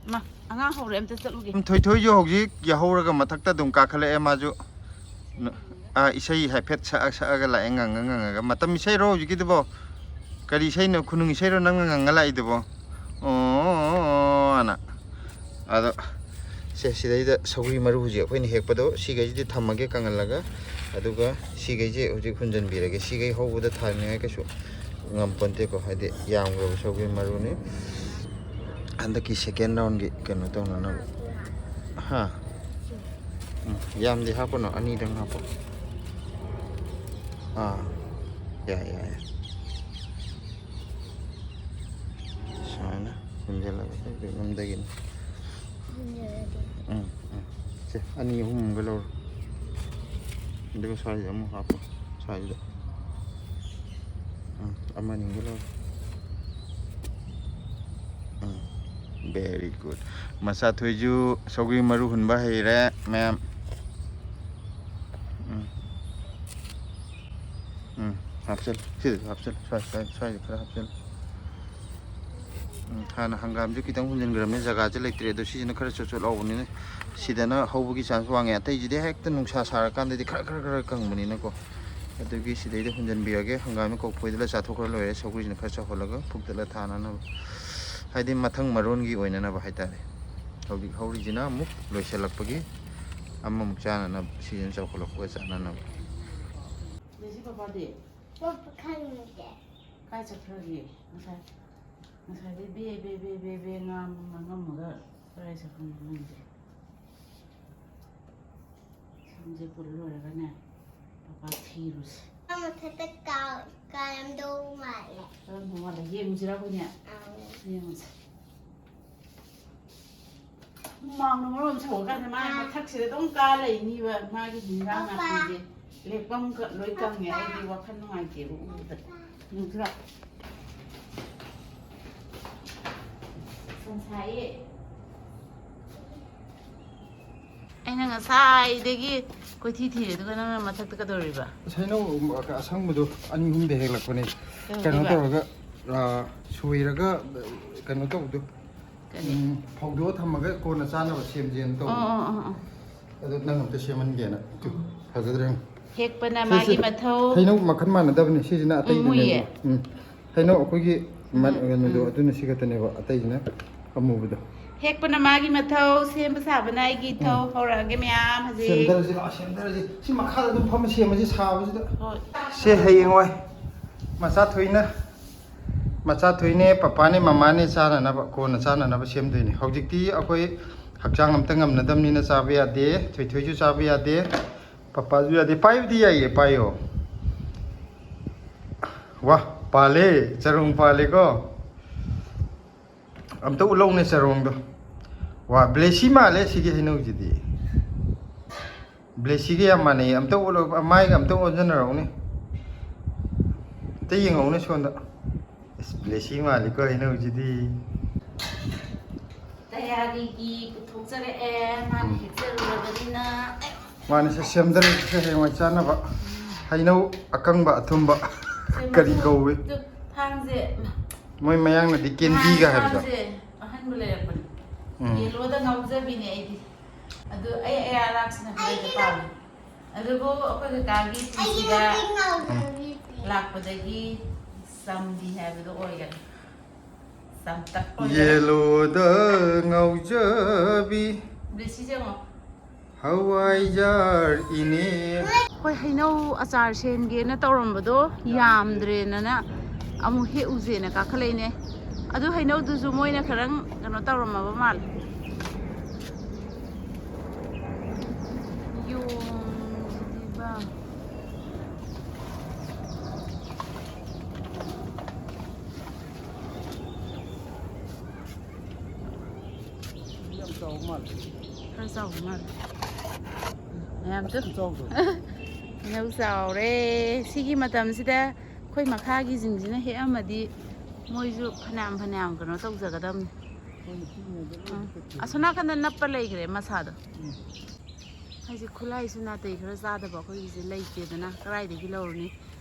ꯃꯥ, ꯑꯉꯥꯡ ꯍꯧꯔꯦ, ꯑꯝꯇ ꯆꯠꯂꯨꯒꯦ꯫ ꯊꯣꯏꯊꯣꯏꯁꯨ ꯍꯧꯖꯤꯛ ꯌꯥꯍꯧꯔꯒ ꯃꯊꯛꯇ ꯑꯗꯨꯝ ꯀꯥꯈꯠꯂꯛꯑꯦ ꯃꯥꯁꯨ꯫ ꯅ-, ꯑꯥ, ꯏꯁꯩ ꯍꯥꯏꯐꯦꯠ ꯁꯛꯑ ꯁꯛꯑꯒ ꯂꯥꯛꯑꯦ, ꯉꯪꯉ ꯉꯪꯉꯒ꯫ ꯃꯇꯝ ꯏꯁꯩꯔꯣ ꯍꯧꯖꯤꯛꯀꯤꯗꯨꯕꯣ? ꯀꯔꯤ ꯏꯁꯩꯅꯣ? ꯈꯨꯅꯨꯡ ꯏꯁꯩꯔꯣ ꯅꯪꯅ ꯉꯪꯉ ꯂꯥꯛꯏꯗꯨꯕꯣ? ꯑꯣ, ꯑꯅ꯫ ꯑꯗꯣ ꯁꯦ, ꯁꯤꯗꯩꯗ ꯁꯧꯒ꯭ꯔꯤ ꯃꯔꯨ ꯍꯧꯖꯤꯛ ꯑꯩꯈꯣꯏꯅ ꯍꯦꯛꯄꯗꯣ ꯁꯤꯈꯩꯁꯤꯗꯤ ꯊꯝꯃꯒꯦ ꯀꯪꯍꯜꯂꯒ, ꯑꯗꯨꯒ ꯁꯤꯈꯩꯁꯦ ꯍꯧꯖꯤꯛ ꯍꯨꯟꯖꯟꯕꯤꯔꯒꯦ꯫ ꯁꯤꯈꯩ ꯍꯧꯕꯗ ꯊꯥꯅꯤꯡꯉꯥꯏ ꯀꯩꯁꯨ ꯉꯝꯄꯣꯟꯇꯦꯀꯣ, ꯍꯥꯏꯗꯤ ꯌꯥꯝꯈ꯭ꯔꯕ ꯁꯧꯒ꯭ꯔꯤ ꯃꯔꯨꯅꯤ꯫ ꯍꯟꯗꯛꯀꯤ second roundꯒꯤ ꯀꯩꯅꯣ ꯇꯧꯅꯅꯕ꯫ ꯍꯥ? ꯎꯝ, ꯌꯥꯝꯗꯤ ꯍꯥꯞꯄꯅꯨ, ꯑꯅꯤꯗꯪ ꯍꯥꯞꯄꯣ꯫ ꯑꯥ, ꯌꯥꯏ, ꯌꯥꯏ, ꯌꯥꯏ꯫ ꯁꯨꯃꯥꯏꯅ ꯍꯨꯟꯖꯜꯂꯒ ꯍꯦꯛ ꯌꯨꯝꯗꯒꯤꯅꯤ꯫ ꯎꯝ, ꯎꯝ꯫ ꯁꯦ, ꯑꯅꯤ ꯑꯍꯨꯝ ꯑꯃꯒ ꯂꯧꯔꯣ꯫ ꯑꯗꯨꯒ ꯁ꯭ꯋꯥꯏꯁꯤꯗ ꯑꯃꯨꯛ ꯍꯥꯞꯄꯣ꯫ ꯁ꯭ꯋꯥꯏꯁꯤꯗ꯫ ꯎꯝ, ꯑꯃꯅꯤꯒ ꯂꯧꯔꯣ꯫ ꯎꯝ, very good꯫ ꯃꯆꯥꯊꯣꯏꯁꯨ ꯁꯧꯒ꯭ꯔꯤ ꯃꯔꯨ ꯍꯨꯟꯕ ꯍꯩꯔꯦ, ꯃꯌꯥꯝ꯫ ꯎꯝ꯫ ꯎꯝ, ꯍꯥꯞꯆꯜꯂꯨ꯫ ꯁꯤꯗꯁꯨ ꯍꯥꯞꯆꯜꯂꯨ꯫ ꯁ꯭ꯋꯥꯏ, ꯁ꯭ꯋꯥꯏ, ꯁ꯭ꯋꯥꯏꯗ ꯈꯔ ꯍꯥꯞꯆꯜꯂꯨ꯫ ꯎꯝ, ꯍꯥꯟꯅ ꯍꯪꯒꯥꯝꯁꯦ ꯈꯤꯇꯪ ꯍꯨꯟꯖꯤꯟꯈ꯭ꯔꯕꯅꯤꯅ ꯖꯒꯥꯁꯦ ꯂꯩꯇ꯭ꯔꯦ꯫ ꯑꯗꯣ ꯁꯤꯁꯤꯅ ꯈꯔ ꯆꯣꯠ ꯆꯣꯠ ꯂꯥꯎꯕꯅꯤꯅ ꯁꯤꯗꯅ ꯍꯧꯕꯒꯤ chance ꯋꯥꯡꯉꯦ꯫ ꯑꯇꯩꯁꯤꯗꯤ ꯍꯦꯛꯇ ꯅꯨꯡꯁꯥ ꯁꯥꯔꯀꯥꯟꯗꯗꯤ ꯈꯔ, ꯈꯔ, ꯈꯔ ꯀꯪꯕꯅꯤꯅꯀꯣ꯫ ꯑꯗꯨꯒꯤ ꯁꯤꯗꯩꯗ ꯍꯨꯟꯖꯤꯟꯕꯤꯔꯒꯦ꯫ ꯍꯪꯒꯥꯝꯅ ꯀꯣꯛ ꯐꯣꯏꯗꯂ ꯆꯥꯊꯣꯛꯈ꯭ꯔ ꯂꯣꯏꯔꯦ꯫ ꯁꯧꯒ꯭ꯔꯤꯁꯤꯅ ꯈꯔ ꯆꯥꯎꯍꯜꯂꯒ ꯐꯨꯛꯇꯠꯂ ꯊꯥꯅꯅꯕ꯫ ꯍꯥꯏꯗꯤ ꯃꯊꯪ ꯃꯔꯣꯟꯒꯤ ꯑꯣꯏꯅꯅꯕ ꯍꯥꯏꯇꯥꯔꯦ꯫ ꯍꯧꯖꯤꯛ ꯍꯧꯔꯤꯁꯤꯅ ꯑꯃꯨꯛ ꯂꯣꯏꯁꯤꯜꯂꯛꯄꯒꯤ ꯑꯃꯃꯨꯛ ꯆꯥꯅꯅꯕ, ꯁꯤꯖꯟ ꯆꯥꯎꯈꯠꯂꯛꯄꯒ ꯆꯥꯅꯅꯕ꯫ ꯂꯩꯁꯤ ꯄꯄꯥꯗꯤ? ꯄꯄꯥ ꯈꯪꯗꯦ꯫ ꯀꯥꯏ ꯆꯠꯈ꯭ꯔꯒꯦ? ꯉꯁꯥꯏ, ꯉꯁꯥꯏꯗꯩ Bay Bay Bay Bay Bay ꯉꯥꯡ-, ꯉꯥꯡꯉꯝꯃꯒ ꯀꯗꯥꯏ ꯆꯠꯈ꯭ꯔꯅꯣ ꯈꯪꯗꯦ꯫ ꯁꯝꯁꯦ ꯄꯨꯜ ꯂꯣꯏꯔꯒꯅꯦ, ꯄꯄꯥ ꯊꯤꯔꯨꯁꯦ꯫ ꯃꯊꯛꯇ ꯀꯥ-, ꯀꯥꯔꯝꯗꯧ ꯃꯥꯜꯂꯦ꯫ ꯀꯥꯔꯝꯗꯧ ꯃꯥꯜꯂꯦ꯫ ꯌꯦꯡꯉꯨꯁꯤꯔꯥ ꯑꯩꯈꯣꯏꯅꯦ? ꯑꯥ꯫ ꯌꯦꯡꯉꯨꯁꯦ꯫ ꯍꯨꯃꯥꯡꯅ ꯃꯔꯣꯟ ꯑꯃ ꯁꯧꯔꯀꯥꯟꯗ ꯃꯥ ꯃꯊꯛꯁꯤꯗ ꯑꯗꯨꯝ ꯀꯥ ꯂꯩꯅꯤꯕ, ꯃꯥꯒꯤ ꯍꯤꯟꯖꯥꯡ ꯄꯄꯥ꯫ ꯅꯥꯄꯤꯁꯦ꯫ ꯂꯦꯞꯐꯝ ꯈ-, ꯂꯣꯏ ꯀꯪꯉꯦ꯫ ꯄꯄꯥ꯫ ꯑꯩꯗꯤ ꯋꯥꯈꯜ ꯅꯨꯡꯉꯥꯏꯇꯦꯕ ꯎꯕꯗ꯫ ꯅꯨꯡꯁꯤꯔꯥ? ꯁꯟꯁꯥꯏꯌꯦ꯫ ꯑꯩꯅ ꯉꯁꯥꯏꯗꯒꯤ ꯀꯣꯏꯊꯤ ꯊꯤꯔꯦ, ꯑꯗꯨꯒ ꯅꯪꯅ ꯃꯊꯛꯇ ꯀꯩꯗꯧꯔꯤꯕ? ꯑꯁ, ꯍꯩꯅꯧ ꯑꯁꯪꯕꯗꯣ ꯑꯅꯤ ꯑꯍꯨꯝꯗ ꯍꯦꯛꯂꯛꯄꯅꯦ꯫ ꯀꯩꯅꯣ ꯀꯩꯗꯧꯔꯤꯕ? ꯇꯧꯔꯒ, ꯑ, ꯁꯣꯏꯔꯒ, ꯀꯩꯅꯣ ꯇꯧꯕꯗꯣ, ꯀꯔꯤ? ꯎꯝ, ꯐꯧꯗꯣꯛꯑ ꯊꯝꯃꯒ ꯀꯣꯟꯅ ꯆꯥꯅꯕ ꯁꯦꯝꯖꯦꯅ ꯑꯣ, ꯇꯧꯕꯅꯦ꯫ ꯑꯣ, ꯑꯣ, ꯑꯣ꯫ ꯑꯗꯣ ꯅꯪ ꯑꯝꯇ ꯁꯦꯝꯍꯟꯒꯦꯅ꯫ ꯇꯨ, ꯐꯖꯗ꯭ꯔꯦ ꯌꯦꯡꯉꯨ꯫ ꯍꯦꯛꯄꯅ ꯁꯤ, ꯁꯤ ꯃꯥꯒꯤ ꯃꯊꯧ꯫ ꯍꯩꯅꯧ ꯃꯈꯜ ꯃꯥꯟꯅꯗꯕꯅꯦ꯫ ꯁꯤꯁꯤꯅ ꯎꯝ, ꯑꯇꯩꯗꯨꯅꯦꯕ꯫ ꯃꯨꯏꯌꯦ꯫ ꯎꯝ꯫ ꯍꯩꯅꯧ ꯑꯩꯈꯣꯏꯒꯤ ꯃ-, ꯎꯝ, ꯀꯩꯅꯣꯗꯣ, ꯎꯝ꯫ ꯑꯗꯨꯅ ꯁꯤꯒ ꯇꯅꯦꯕ, ꯑꯇꯩꯁꯤꯅ ꯑꯃꯨꯕꯗꯣ꯫ ꯍꯦꯛꯄꯅ ꯃꯥꯒꯤ ꯃꯊꯧ, ꯁꯦꯝꯕ ꯁꯥꯕꯅ ꯑꯩꯒꯤ ꯏꯊꯧ꯫ ꯎꯝ꯫ ꯍꯧꯔꯛꯑꯒꯦ ꯃꯌꯥꯝ ꯍꯧꯖꯤꯛ꯫ ꯁꯦꯝꯗꯔꯁꯤ ꯂꯥꯛꯑꯣ, ꯁꯦꯝꯗꯔꯁꯤ꯫ ꯁꯤ ꯃꯈꯥꯗ ꯑꯗꯨꯝ ꯐꯝꯃ ꯁꯦꯝꯃꯁꯤ, ꯁꯥꯕꯁꯤꯗ꯫ ꯍꯣꯏ꯫ ꯁꯦ, ꯍꯌꯦꯡꯋꯥꯏ ꯃꯆꯥ ꯊꯣꯏꯅ, ꯃꯆꯥ ꯊꯣꯏꯅꯦ, ꯄꯄꯥꯅꯦ, ꯃꯃꯥꯅꯦ ꯆꯥꯅꯅꯕ, ꯀꯣꯟꯅ ꯆꯥꯅꯅꯕ ꯁꯦꯝꯗꯣꯏꯅꯦ꯫ ꯍꯧꯖꯤꯛꯇꯤ ꯑꯩꯈꯣꯏ ꯍꯛꯆꯥꯡ ꯑꯝꯇ ꯉꯝꯅꯗꯕꯅꯤꯅ ꯆꯥꯕ ꯌꯥꯗꯦ, ꯊꯣꯏꯊꯣꯏꯁꯨ ꯆꯥꯕ ꯌꯥꯗꯦ, ꯄꯄꯥꯁꯨ ꯌꯥꯗꯦ꯫ ꯄꯥꯏꯕꯗꯤ ꯌꯥꯏꯌꯦ, ꯄꯥꯏꯌꯣ꯫ ꯋꯥ, ꯄꯥꯜꯂꯦ, ꯆꯔꯣꯡ ꯄꯥꯜꯂꯦꯀꯣ꯫ ꯑꯝꯇ ꯎꯠꯂꯧꯅꯦ ꯆꯔꯣꯡꯗꯣ꯫ ꯋꯥ, ꯕ꯭ꯂꯦꯁꯤ ꯃꯥꯜꯂꯦ ꯁꯤꯒꯤ ꯍꯩꯅꯧꯁꯤꯗꯤ꯫ ꯕ꯭ꯂꯦꯁꯤꯒ ꯌꯥꯝ ꯃꯥꯟꯅꯩ꯫ ꯑꯝꯇ ꯎꯠꯂꯧ-, ꯃꯥꯏꯒ ꯑꯝꯇ ꯑꯣꯟꯁꯤꯟꯅꯔꯧꯅꯦ꯫ ꯑꯝꯇ ꯌꯦꯡꯉꯧꯅꯦ ꯁꯣꯝꯗ꯫ ꯑꯁ, ꯕ꯭ꯂꯦꯁꯤ ꯃꯥꯜꯂꯤꯀꯣ ꯍꯩꯅꯧꯁꯤꯗꯤ꯫ ꯇꯌꯥꯔꯤꯒꯤ ꯄꯨꯊꯣꯛꯆꯔꯛꯑꯦ, ꯃꯥꯅ ꯎꯝ꯫ ꯍꯦꯛꯆꯔꯨꯔꯕꯅꯤꯅ꯫ ꯃꯥꯅ ꯁꯤ ꯁꯦꯝꯗꯔꯛꯏꯁꯦ ꯍꯌꯦꯡꯋꯥꯏ ꯆꯥꯅꯕ꯫ ꯍꯩꯅꯧ ꯑꯀꯪꯕ ꯑꯊꯨꯝꯕ꯫ ꯁꯦ, ꯀꯔꯤ ꯃꯊꯛ-, ꯀꯧꯏ? ꯇꯨ, ꯊꯥꯡꯁꯦ꯫ ꯃꯣꯏ ꯃꯌꯥꯡꯅꯗꯤ ꯀꯦꯟꯗꯤꯒ ꯍꯥꯏꯕꯗꯣ꯫ ꯊꯥꯡꯁꯦ ꯑꯍꯟꯕ ꯂꯩꯔꯛꯄꯅꯤ꯫ ꯎꯝ꯫ ꯌꯦꯜꯂꯣꯗ ꯉꯥꯎꯖꯕꯤꯅꯦ ꯑꯩꯗꯤ꯫ ꯑꯗꯨ ꯑꯩ ꯑꯌꯥꯔꯥꯛꯁꯤꯅ ꯈꯔꯗꯤ ꯄꯥꯝꯃꯤ꯫ ꯑꯗꯨꯕꯨ ꯑꯩꯈꯣꯏ ꯀꯀꯥꯒꯤ ꯄꯨꯟꯁꯤꯗ ꯂꯥꯛꯄꯗꯒꯤ ꯆꯝꯕꯤ ꯍꯥꯏꯕꯗꯣ ꯑꯣꯏꯒꯅꯤ꯫ ꯌꯦꯜꯂꯣꯗ ꯉꯥꯎꯖꯕꯤ꯫ ꯕ꯭ꯂꯦꯁꯤꯁꯦ ꯌꯦꯡꯉꯣ꯫ ꯍꯋꯥꯏꯖꯥꯔ ꯏꯅꯦ꯫ ꯑꯩꯈꯣꯏ ꯍꯩꯅꯧ ꯑꯆꯥꯔ ꯁꯦꯝꯒꯦꯅ ꯇꯧꯔꯝꯕꯗꯣ ꯌꯥꯝꯗ꯭ꯔꯦꯅꯅ ꯑꯃꯨꯛ ꯍꯦꯛꯎꯁꯦꯅ ꯀꯥꯈꯠꯂꯛꯏꯅꯦ꯫ ꯑꯗꯨ ꯍꯩꯅꯧꯗꯨꯁꯨ ꯃꯣꯏꯅ ꯈꯔ ꯀꯩꯅꯣ ꯇꯧꯔꯝꯃꯕ ꯃꯥꯜꯂꯦ꯫ ꯌꯣꯡꯁꯤꯗꯤꯕ꯫ ꯌꯥꯝ ꯆꯥꯎꯕ ꯃꯥꯜꯂꯦ꯫ ꯈꯔ ꯆꯥꯎꯕ ꯃꯥꯜꯂꯦ꯫ ꯃꯌꯥꯝꯁꯨ ꯌꯥꯝ ꯆꯥꯎꯗ꯭ꯔꯣ? ꯍꯩꯅꯧ ꯆꯥꯎꯔꯦ꯫ ꯁꯤꯒꯤ ꯃꯇꯝꯁꯤꯗ ꯑꯩꯈꯣꯏ ꯃꯈꯥꯒꯤꯁꯤꯡꯁꯤꯅ ꯍꯦꯛꯑꯝꯃꯗꯤ ꯃꯣꯏꯁꯨ ꯐꯅꯌꯥꯝ ꯐꯅꯌꯥꯝ ꯀꯩꯅꯣ ꯇꯧꯖꯒꯗꯕꯅꯤ꯫ ꯃꯣꯏꯅ ꯄꯤꯛꯏꯉꯩꯗ ꯂꯣꯏ ꯎꯝ꯫ ꯍꯦꯛꯇꯠꯈꯤꯕ꯫ ꯑꯁꯣꯝ ꯅꯥꯀꯟꯗ ꯅꯞꯄ ꯂꯩꯈ꯭ꯔꯦ ꯃꯁꯥꯗꯣ꯫ ꯎꯝ꯫ ꯑꯩꯁꯦ ꯈꯨꯠꯂꯥꯏꯁꯨ ꯅꯥꯇꯩ ꯈꯔ ꯆꯥꯗꯕ ꯑꯩꯈꯣꯏꯒꯤꯁꯦ ꯂꯩꯇꯦꯗꯅ ꯀꯗꯥꯏꯗꯒꯤ ꯂꯧꯔꯨꯅꯤ?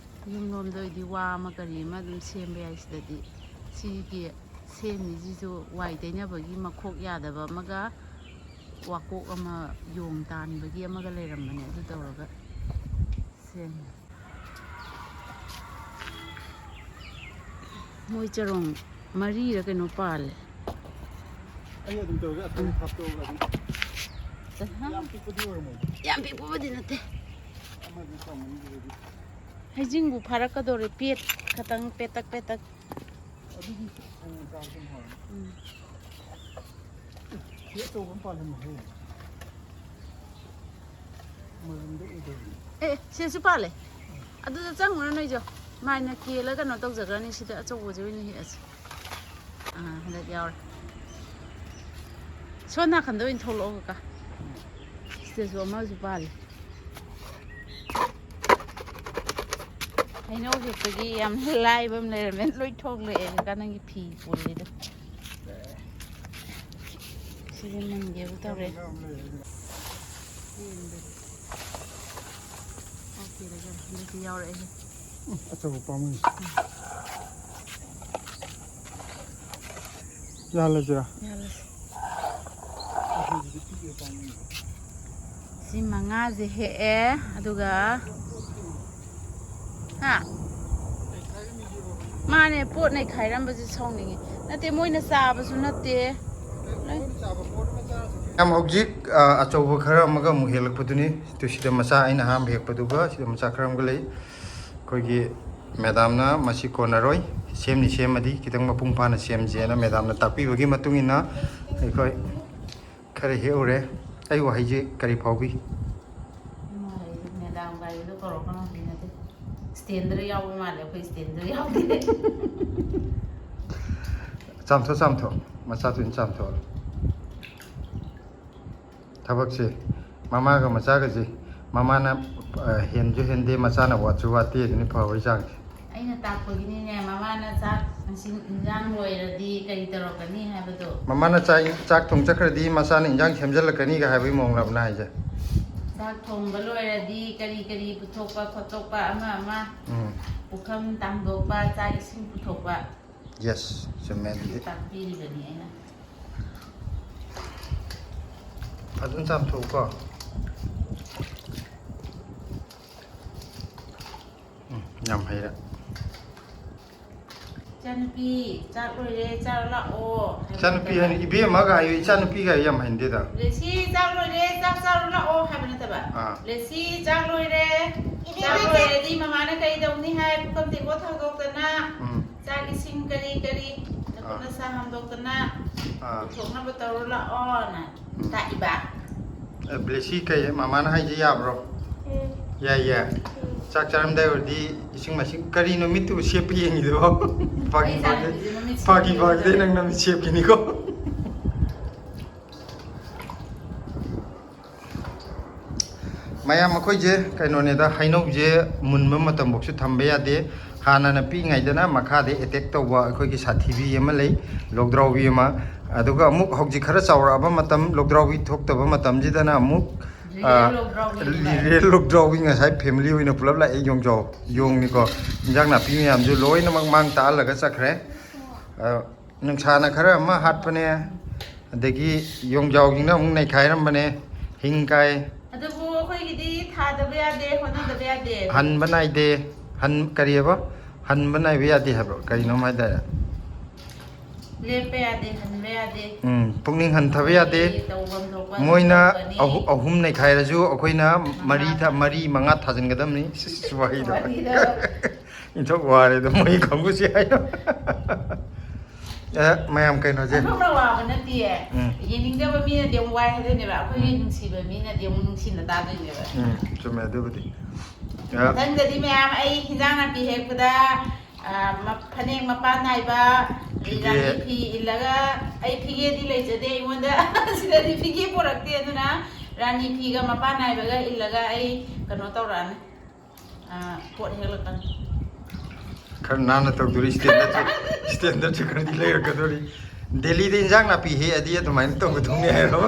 ꯌꯨꯝꯂꯣꯝꯗ ꯑꯣꯏꯗꯤ ꯋꯥ ꯑꯃ ꯀꯔꯤ ꯑꯃ ꯑꯗꯨꯝ ꯁꯦꯝꯕ ꯌꯥꯏ꯫ ꯁꯤꯗꯗꯤ ꯁꯤꯒꯤ ꯁꯦꯝꯃꯤꯁꯤꯁꯨ ꯋꯥꯏ ꯇꯩꯅꯕꯒꯤ ꯃꯈꯣꯛ ꯌꯥꯗꯕ ꯑꯃꯒ ꯋꯥꯀꯣꯛ ꯑꯃ ꯌꯣꯡ ꯇꯥꯟꯕꯒꯤ ꯑꯃꯒ ꯂꯩꯔꯝꯕꯅꯦ꯫ ꯑꯗꯨ ꯇꯧꯔꯒ ꯁꯦꯝꯃꯤ꯫ ꯃꯣꯏ ꯆꯔꯣꯡ ꯃꯔꯤꯔ ꯀꯩꯅꯣ ꯄꯥꯜꯂꯦ꯫ ꯑꯩ ꯑꯗꯨꯝ ꯇꯧꯔꯒꯦ, ꯑꯁꯣꯝꯗ ꯎꯝ꯫ ꯍꯥꯞꯇꯣꯛꯑꯒ ꯑꯗꯨꯝ꯫ ꯆꯠꯍꯥ꯫ ꯌꯥꯝ ꯄꯤꯛꯄꯗꯤ ꯑꯣꯏꯔꯝꯃꯣꯏꯗ꯫ ꯌꯥꯝ ꯄꯤꯛꯄꯕꯨꯗꯤ ꯅꯠꯇꯦ꯫ ꯑꯃꯗꯤ ꯆꯥꯎꯃꯟꯈꯤꯕꯒꯤ꯫ ꯍꯩꯖꯤꯡꯕꯨ ꯐꯥꯔꯛꯀꯗꯧꯔꯦ, ꯄꯦꯠ ꯈꯇꯪ ꯄꯦꯇꯛ ꯄꯦꯇꯛ꯫ ꯑꯗꯨꯗꯤ ꯁꯪꯒꯣꯝ ꯆꯥꯕꯁꯨ ꯍꯥꯎꯅꯤ꯫ ꯎꯝ꯫ ꯁꯤ ꯑꯆꯧꯕ ꯑꯃ ꯄꯥꯜꯂꯝꯃꯦꯍꯦ꯫ ꯃꯔꯨꯝꯗ ꯎꯗꯕꯅꯤ꯫ ꯑꯦ, ꯁꯤꯗꯁꯨ ꯄꯥꯜꯂꯦ꯫ ꯑꯗꯨꯗ ꯆꯪꯉꯨꯔꯅꯨ ꯅꯣꯏꯁꯨ꯫ ꯃꯥꯏꯅ ꯀꯦꯜꯂ ꯀꯩꯅꯣ ꯇꯧꯖꯈ꯭ꯔꯅꯤ꯫ ꯁꯤꯗ ꯑꯆꯧꯕꯁꯦ ꯑꯣꯏꯅ ꯍꯦꯛꯑꯁꯤ꯫ ꯑꯥ, ꯍꯟꯗꯛ ꯌꯥꯎꯔꯦ꯫ ꯁꯣꯝ ꯅꯥꯀꯟꯗ ꯑꯣꯏꯅ ꯊꯣꯛꯂꯛꯑꯣ ꯀꯀꯥ꯫ ꯁꯤꯗꯁꯨ ꯑꯃꯁꯨ ꯄꯥꯜꯂꯦ꯫ ꯍꯩꯅꯧ ꯍꯦꯛꯄꯒꯤ ꯌꯥꯝ ꯂꯥꯏꯕ ꯑꯃ ꯂꯩꯔꯝꯃꯦ꯫ ꯂꯣꯏ ꯊꯣꯛꯂꯛꯑꯦ ꯀꯀꯥ, ꯅꯪꯒꯤ ꯐꯤ ꯄꯨꯜꯂꯤꯗꯣ꯫ ꯁꯤꯗꯤ ꯃꯨꯟꯒꯦꯕꯨ ꯇꯧꯔꯦ꯫ ꯌꯦꯡꯗꯦ꯫ ꯑꯣꯀꯦ, ꯍꯟꯗꯛꯇꯤ ꯌꯥꯎꯔꯛꯑꯦ꯫ ꯎꯝ, ꯑꯆꯧꯕ ꯄꯥꯝꯃꯨꯏ꯫ ꯌꯥꯍꯜꯂꯁꯤꯔꯥ? ꯌꯥꯍꯜꯂꯁꯤ꯫ ꯁꯤ ꯃꯉꯥꯁꯦ ꯍꯦꯛꯑꯦ, ꯑꯗꯨꯒ, ꯍꯥ? ꯃꯥꯅꯦ, ꯄꯣꯠ ꯅꯩꯈꯥꯏꯔꯝꯕꯁꯦ ꯁꯥꯎꯅꯤꯡꯉꯦ꯫ ꯅꯠꯇꯦ, ꯃꯣꯏꯅ ꯆꯥꯕꯁꯨ ꯅꯠꯇꯦ꯫ ꯌꯥꯝ ꯍꯧꯖꯤꯛ, ꯑ, ꯑꯆꯧꯕ ꯈꯔ ꯑꯃꯒ ꯑꯃꯨꯛ ꯍꯦꯜꯂꯛꯄꯗꯨꯅꯤ꯫ ꯇꯨ ꯁꯤꯗ ꯃꯆꯥ ꯑꯩꯅ ꯑꯍꯥꯟꯕ ꯍꯦꯛꯄꯗꯨꯒ ꯁꯤꯗ ꯃꯆꯥ ꯈꯔ ꯑꯃꯒ ꯂꯩ꯫ ꯑꯩꯈꯣꯏꯒꯤ ꯃꯦꯗꯥꯝꯅ ꯃꯁꯤ ꯀꯣꯟꯅꯔꯣꯏ, ꯁꯦꯝꯅꯤ ꯁꯦꯝꯃꯗꯤ ꯈꯤꯇꯪ ꯃꯄꯨꯡ ꯐꯥꯅ ꯁꯦꯝꯁꯦꯅ ꯃꯦꯗꯥꯝꯅ ꯇꯥꯛꯄꯤꯕꯒꯤ ꯃꯇꯨꯡ ꯏꯟꯅ ꯑꯩꯈꯣꯏ ꯈꯔ ꯍꯦꯛꯎꯔꯦ꯫ ꯑꯩ ꯋꯥꯍꯩꯁꯦ ꯀꯔꯤ ꯐꯥꯎꯕꯤ? ꯃꯦꯗꯥꯝ ꯒꯥꯔꯤꯗꯣ ꯀꯧꯔꯛꯀꯅꯣ ꯍꯥꯏꯅꯗꯦ꯫ ꯁ꯭ꯇꯦꯟꯗꯔ ꯌꯥꯎꯕ ꯃꯥꯜꯂꯦ, ꯑꯩꯈꯣꯏ ꯁ꯭ꯇꯦꯟꯗꯔ ꯌꯥꯎꯗꯦ꯫ ꯆꯥꯝꯊꯣꯛ, ꯆꯥꯝꯊꯣꯛ꯫ ꯃꯆꯥ ꯊꯣꯏꯅ ꯆꯥꯝꯊꯣꯛꯑꯣ꯫ ꯊꯕꯛꯁꯦ ꯃꯃꯥꯒ ꯃꯆꯥꯒꯁꯦ, ꯃꯃꯥꯅ, ꯑ, ꯍꯦꯟꯁꯨ ꯍꯦꯟꯗꯦ, ꯃꯆꯥꯅ ꯋꯥꯠꯁꯨ ꯋꯥꯠꯇꯦ ꯑꯗꯨꯅꯤ ꯐꯕꯒꯤ ꯆꯥꯡꯁꯦ꯫ ꯑꯩꯅ ꯇꯥꯛꯄꯒꯤꯅꯤꯅꯦ, ꯃꯃꯥꯅ ꯆꯥꯛ ꯏꯁꯤꯡ ꯏꯟꯖꯥꯡ ꯂꯣꯏꯔꯗꯤ ꯀꯔꯤ ꯇꯧꯔꯛꯀꯅꯤ ꯍꯥꯏꯕꯗꯣ꯫ ꯃꯃꯥꯅ ꯆꯥꯛ, ꯆꯥꯛ ꯊꯣꯡ ꯆꯠꯈ꯭ꯔꯗꯤ ꯃꯆꯥꯅ ꯏꯟꯖꯥꯡ ꯁꯦꯝꯖꯜꯂꯛꯀꯅꯤꯒ ꯍꯥꯏꯕꯒꯤ ꯃꯑꯣꯡꯂꯕ ꯅꯪ ꯍꯥꯏꯁꯦ? ꯆꯥꯛ ꯊꯣꯡꯕ ꯂꯣꯏꯔꯗꯤ ꯀꯔꯤ ꯀꯔꯤ ꯄꯨꯊꯣꯛꯄ ꯈꯣꯠꯇꯣꯛꯄ ꯑꯃ ꯑꯃ, ꯎꯝ꯫ ꯄꯨꯈꯝ ꯇꯥꯡꯗꯣꯛꯄ, ꯆꯥꯛ ꯏꯁꯤꯡ ꯄꯨꯊꯣꯛꯄ꯫ Yes, ꯆꯨꯝꯃꯦ ꯑꯗꯨꯗꯤ꯫ ꯇꯥꯛꯄꯤꯔꯤꯕꯅꯤ ꯑꯩꯅ꯫ ꯐꯖꯅ ꯆꯥꯝꯊꯣꯛꯎꯀꯣ꯫ ꯎꯝ, ꯌꯥꯝ ꯍꯩꯔꯦ꯫ "ꯏꯆꯥꯅꯨꯄꯤ, ꯆꯥꯛ ꯂꯣꯏꯔꯦ, ꯆꯥꯔꯣ ꯂꯥꯛꯑꯣ" ꯍꯥꯏꯕ ꯏꯆꯥꯅꯨꯄꯤ ꯅꯠꯇꯕ꯫ ꯍꯥꯏꯅ ꯏꯕꯦꯝꯃꯒ ꯍꯥꯏꯌꯨ, ꯏꯆꯥꯅꯨꯄꯤꯒ ꯍꯥꯏꯌꯨ ꯌꯥꯝ ꯍꯩꯅꯗꯦꯗ꯫ "ꯂꯦꯁꯤ, ꯆꯥꯛ ꯂꯣꯏꯔꯦ, ꯆꯥꯛ ꯆꯥꯔꯣ ꯂꯥꯛꯑꯣ" ꯍꯥꯏꯕ ꯅꯠꯇꯕ꯫ ꯑꯥ꯫ "ꯂꯦꯁꯤ, ꯆꯥꯛ ꯂꯣꯏꯔꯦ, ꯆꯥꯛ ꯂꯣꯏꯔꯗꯤ ꯃꯃꯥꯅ ꯀꯔꯤ ꯇꯧꯅꯤ ꯍꯥꯏ?" ꯄꯨꯈꯝ ꯇꯦꯡꯀꯣꯠ ꯊꯥꯡꯗꯣꯛꯇꯅ, ꯎꯝ꯫ ꯆꯥꯛ ꯏꯁꯤꯡ ꯀꯔꯤ ꯀꯔꯤ, ꯅꯈꯨꯠ ꯑꯥ꯫ ꯅꯁꯥ ꯍꯥꯝꯗꯣꯛꯇꯅ, ꯑꯥ꯫ ꯄꯨꯊꯣꯛꯅꯕ ꯇꯧꯔꯣ ꯂꯥꯛꯑꯣꯅ ꯎꯝ꯫ ꯇꯥꯛꯏꯕ꯫ ꯑꯦ, ꯕ꯭ꯂꯦꯁꯤ, ꯀꯩ ꯃꯃꯥꯅ ꯍꯥꯏꯁꯦ ꯌꯥꯕ꯭ꯔꯣ? ꯎꯝ꯫ ꯌꯥꯏ, ꯌꯥꯏ꯫ ꯎꯝ꯫ ꯆꯥꯛ ꯆꯥꯔꯝꯗꯥꯏ ꯑꯣꯏꯔꯗꯤ ꯏꯁꯤꯡ ꯃꯥꯏꯁꯤꯡ, ꯀꯔꯤꯅꯣ ꯃꯤꯠꯇꯨ ꯁꯦꯞꯄ ꯌꯦꯡꯉꯤꯗꯨꯕꯣ? ꯐꯥꯒꯤ, ꯑꯩ ꯐꯥꯒꯤ, ꯏꯆꯥꯅꯨꯄꯤꯁꯦ ꯃꯃꯤꯠ ꯐꯥꯒꯤ, ꯁꯦꯞꯄ ꯐꯥꯒꯤꯗꯩ ꯌꯦꯡꯉꯤꯗꯨꯕꯣ? ꯅꯪ ꯅꯃꯤꯠ ꯁꯦꯞꯈꯤꯅꯤꯀꯣ꯫ ꯃꯌꯥꯝ, ꯑꯩꯈꯣꯏꯁꯦ ꯀꯩꯅꯣꯅꯦꯗ, ꯍꯩꯅꯧꯁꯦ ꯃꯨꯟꯕ ꯃꯇꯝꯐꯥꯎꯁꯨ ꯊꯝꯕ ꯌꯥꯗꯦ꯫ ꯍꯥꯟꯅꯅ ꯄꯤꯛꯏꯉꯩꯗꯅ ꯃꯈꯥꯗ ꯑꯦꯇꯦꯛ ꯇꯧꯕ ꯑꯩꯈꯣꯏꯒꯤ ꯁꯥꯊꯤꯕꯤ ꯑꯃ ꯂꯩ, ꯂꯣꯛꯗ꯭ꯔꯥꯎꯕꯤ ꯑꯃ꯫ ꯑꯗꯨꯒ ꯑꯃꯨꯛ ꯍꯧꯖꯤꯛ ꯈꯔ ꯆꯥꯎꯔꯛꯑꯕ ꯃꯇꯝ, ꯂꯣꯛꯗ꯭ꯔꯥꯎꯕꯤ ꯊꯣꯛꯇꯕ ꯃꯇꯝꯁꯤꯗꯅ ꯑꯃꯨꯛ, ꯔꯤꯌꯦꯜ ꯑ, ꯂꯣꯛꯗ꯭ꯔꯥꯎꯕꯤ ꯑꯃ꯫ ꯔꯤꯌꯦꯜ ꯂꯣꯛꯗ꯭ꯔꯥꯎꯕꯤ ꯉꯁꯥꯏ ꯐꯦꯃꯤꯂꯤ ꯑꯣꯏꯅ ꯄꯨꯂꯞ ꯂꯥꯛꯑꯦ, ꯌꯣꯡꯖꯥꯎ, ꯌꯣꯡꯅꯤꯀꯣ꯫ ꯏꯟꯖꯥꯡ ꯅꯥꯄꯤ ꯃꯌꯥꯝꯁꯨ ꯂꯣꯏꯅꯃꯛ ꯃꯥꯡ ꯇꯥꯛꯍꯜꯂꯒ ꯆꯠꯈ꯭ꯔꯦ꯫ ꯑ, ꯅꯨꯡꯁꯥꯅ ꯈꯔ ꯑꯃ ꯍꯥꯠꯄꯅꯦ, ꯑꯗꯒꯤ ꯌꯣꯡꯖꯥꯎꯁꯤꯡꯅ ꯑꯃꯨꯛ ꯅꯩꯈꯥꯏꯔꯝꯕꯅꯦ, ꯍꯤꯡ ꯀꯥꯏ꯫ ꯑꯗꯨꯕꯨ ꯑꯩꯈꯣꯏꯒꯤꯗꯤ ꯊꯥꯗꯕ ꯌꯥꯗꯦ, ꯍꯣꯠꯅꯗꯕ ꯌꯥꯗꯦ꯫ ꯍꯟꯕ ꯅꯥꯏꯗꯦ꯫ ꯍꯟ-, ꯀꯔꯤꯑꯕ? ꯍꯟꯕ ꯅꯥꯏꯕ ꯌꯥꯗꯦ ꯍꯥꯏꯕ꯭ꯔꯣ? ꯀꯔꯤꯅꯣꯝ ꯍꯥꯏꯗꯥꯏꯅꯦ? ꯂꯦꯞꯄ ꯌꯥꯗꯦ, ꯍꯟꯕ ꯌꯥꯗꯦ꯫ ꯎꯝ, ꯄꯨꯛꯅꯤꯡ ꯍꯟꯊꯕ ꯌꯥꯗꯦ꯫ ꯇꯧꯐꯝ ꯊꯣꯛꯄ ꯃꯣꯏꯅ ꯇꯧꯒꯅꯤ꯫ ꯑꯍꯨ- ꯑꯍꯨꯝ ꯅꯩꯈꯥꯏꯔꯁꯨ ꯑꯩꯈꯣꯏꯅ ꯃꯔꯤ ꯊ- ꯃꯔꯤ ꯃꯉꯥ ꯊꯥꯖꯤꯟꯒꯗꯕꯅꯤ꯫ ꯁꯤꯁ, ꯋꯥꯍꯩꯗꯣ꯫ ꯋꯥꯔꯤꯗꯣ꯫ ꯏꯟꯊꯣꯛ ꯋꯥꯔꯦꯗ ꯃꯣꯏ ꯀꯥꯡꯕꯨꯁꯦ ꯍꯥꯏꯅ꯫ ꯑꯦ, ꯃꯌꯥꯝ ꯀꯩꯅꯣꯁꯦ꯫ ꯑꯗꯨꯝꯅ ꯋꯥꯕ ꯅꯠꯇꯦꯌꯦ꯫ ꯎꯝ꯫ ꯌꯦꯡꯅꯤꯡꯗꯕ ꯃꯤꯅꯗꯤ ꯑꯃꯨꯛ ꯋꯥꯏ ꯍꯥꯏꯗꯣꯏꯅꯦꯕ, ꯑꯩꯈꯣꯏꯒꯤ ꯎꯝ꯫ ꯅꯨꯡꯁꯤꯕ ꯃꯤꯅꯗꯤ ꯑꯃꯨꯛ ꯅꯨꯡꯁꯤꯅ ꯇꯥꯗꯣꯏꯅꯦꯕ꯫ ꯎꯝ, ꯆꯨꯝꯃꯦ ꯑꯗꯨꯕꯨꯗꯤ꯫ ꯑ, ꯃꯊꯪꯗꯗꯤ ꯃꯌꯥꯝ ꯑꯩ ꯍꯤꯟꯖꯥꯡ ꯅꯥꯄꯤ ꯍꯦꯛꯄꯗ, ꯑ, ꯃ- ꯐꯅꯦꯛ ꯃꯄꯥꯟ ꯅꯥꯏꯕ, ꯐꯤꯒꯦ꯫ ꯔꯥꯅꯤ ꯐꯤ ꯏꯜꯂꯒ, ꯑꯩ ꯐꯤꯒꯦꯗꯤ ꯂꯩꯖꯗꯦ ꯑꯩꯉꯣꯟꯗ꯫ ꯁꯤꯗꯗꯤ ꯐꯤꯒꯦ ꯄꯣꯔꯛꯇꯦ, ꯑꯗꯨꯅ ꯔꯥꯅꯤ ꯐꯤꯒ ꯃꯄꯥꯟ ꯅꯥꯏꯕꯒ ꯏꯜꯂꯒ ꯑꯩ ꯀꯩꯅꯣ ꯇꯧꯔꯛꯑꯅꯤ꯫ ꯑ, ꯄꯣꯠ ꯍꯦꯛꯂꯛꯀꯅꯤ꯫ ꯈꯔ ꯅꯥꯟꯅ ꯇꯧꯗꯣꯔꯤ, ꯁ꯭ꯇꯦꯟꯗꯔꯁꯨ ꯁ꯭ꯇꯦꯟꯗꯔꯁꯨ ꯈꯔꯗꯤ ꯂꯩꯔꯛꯀꯗꯣꯔꯤ꯫ ꯗꯦꯜꯂꯤꯗ ꯏꯟꯖꯥꯡ ꯅꯥꯄꯤ ꯍꯦꯛꯑꯗꯤ ꯑꯗꯨꯃꯥꯏꯅ ꯇꯧꯒꯗꯧꯅꯤ ꯍꯥꯏꯔꯣ?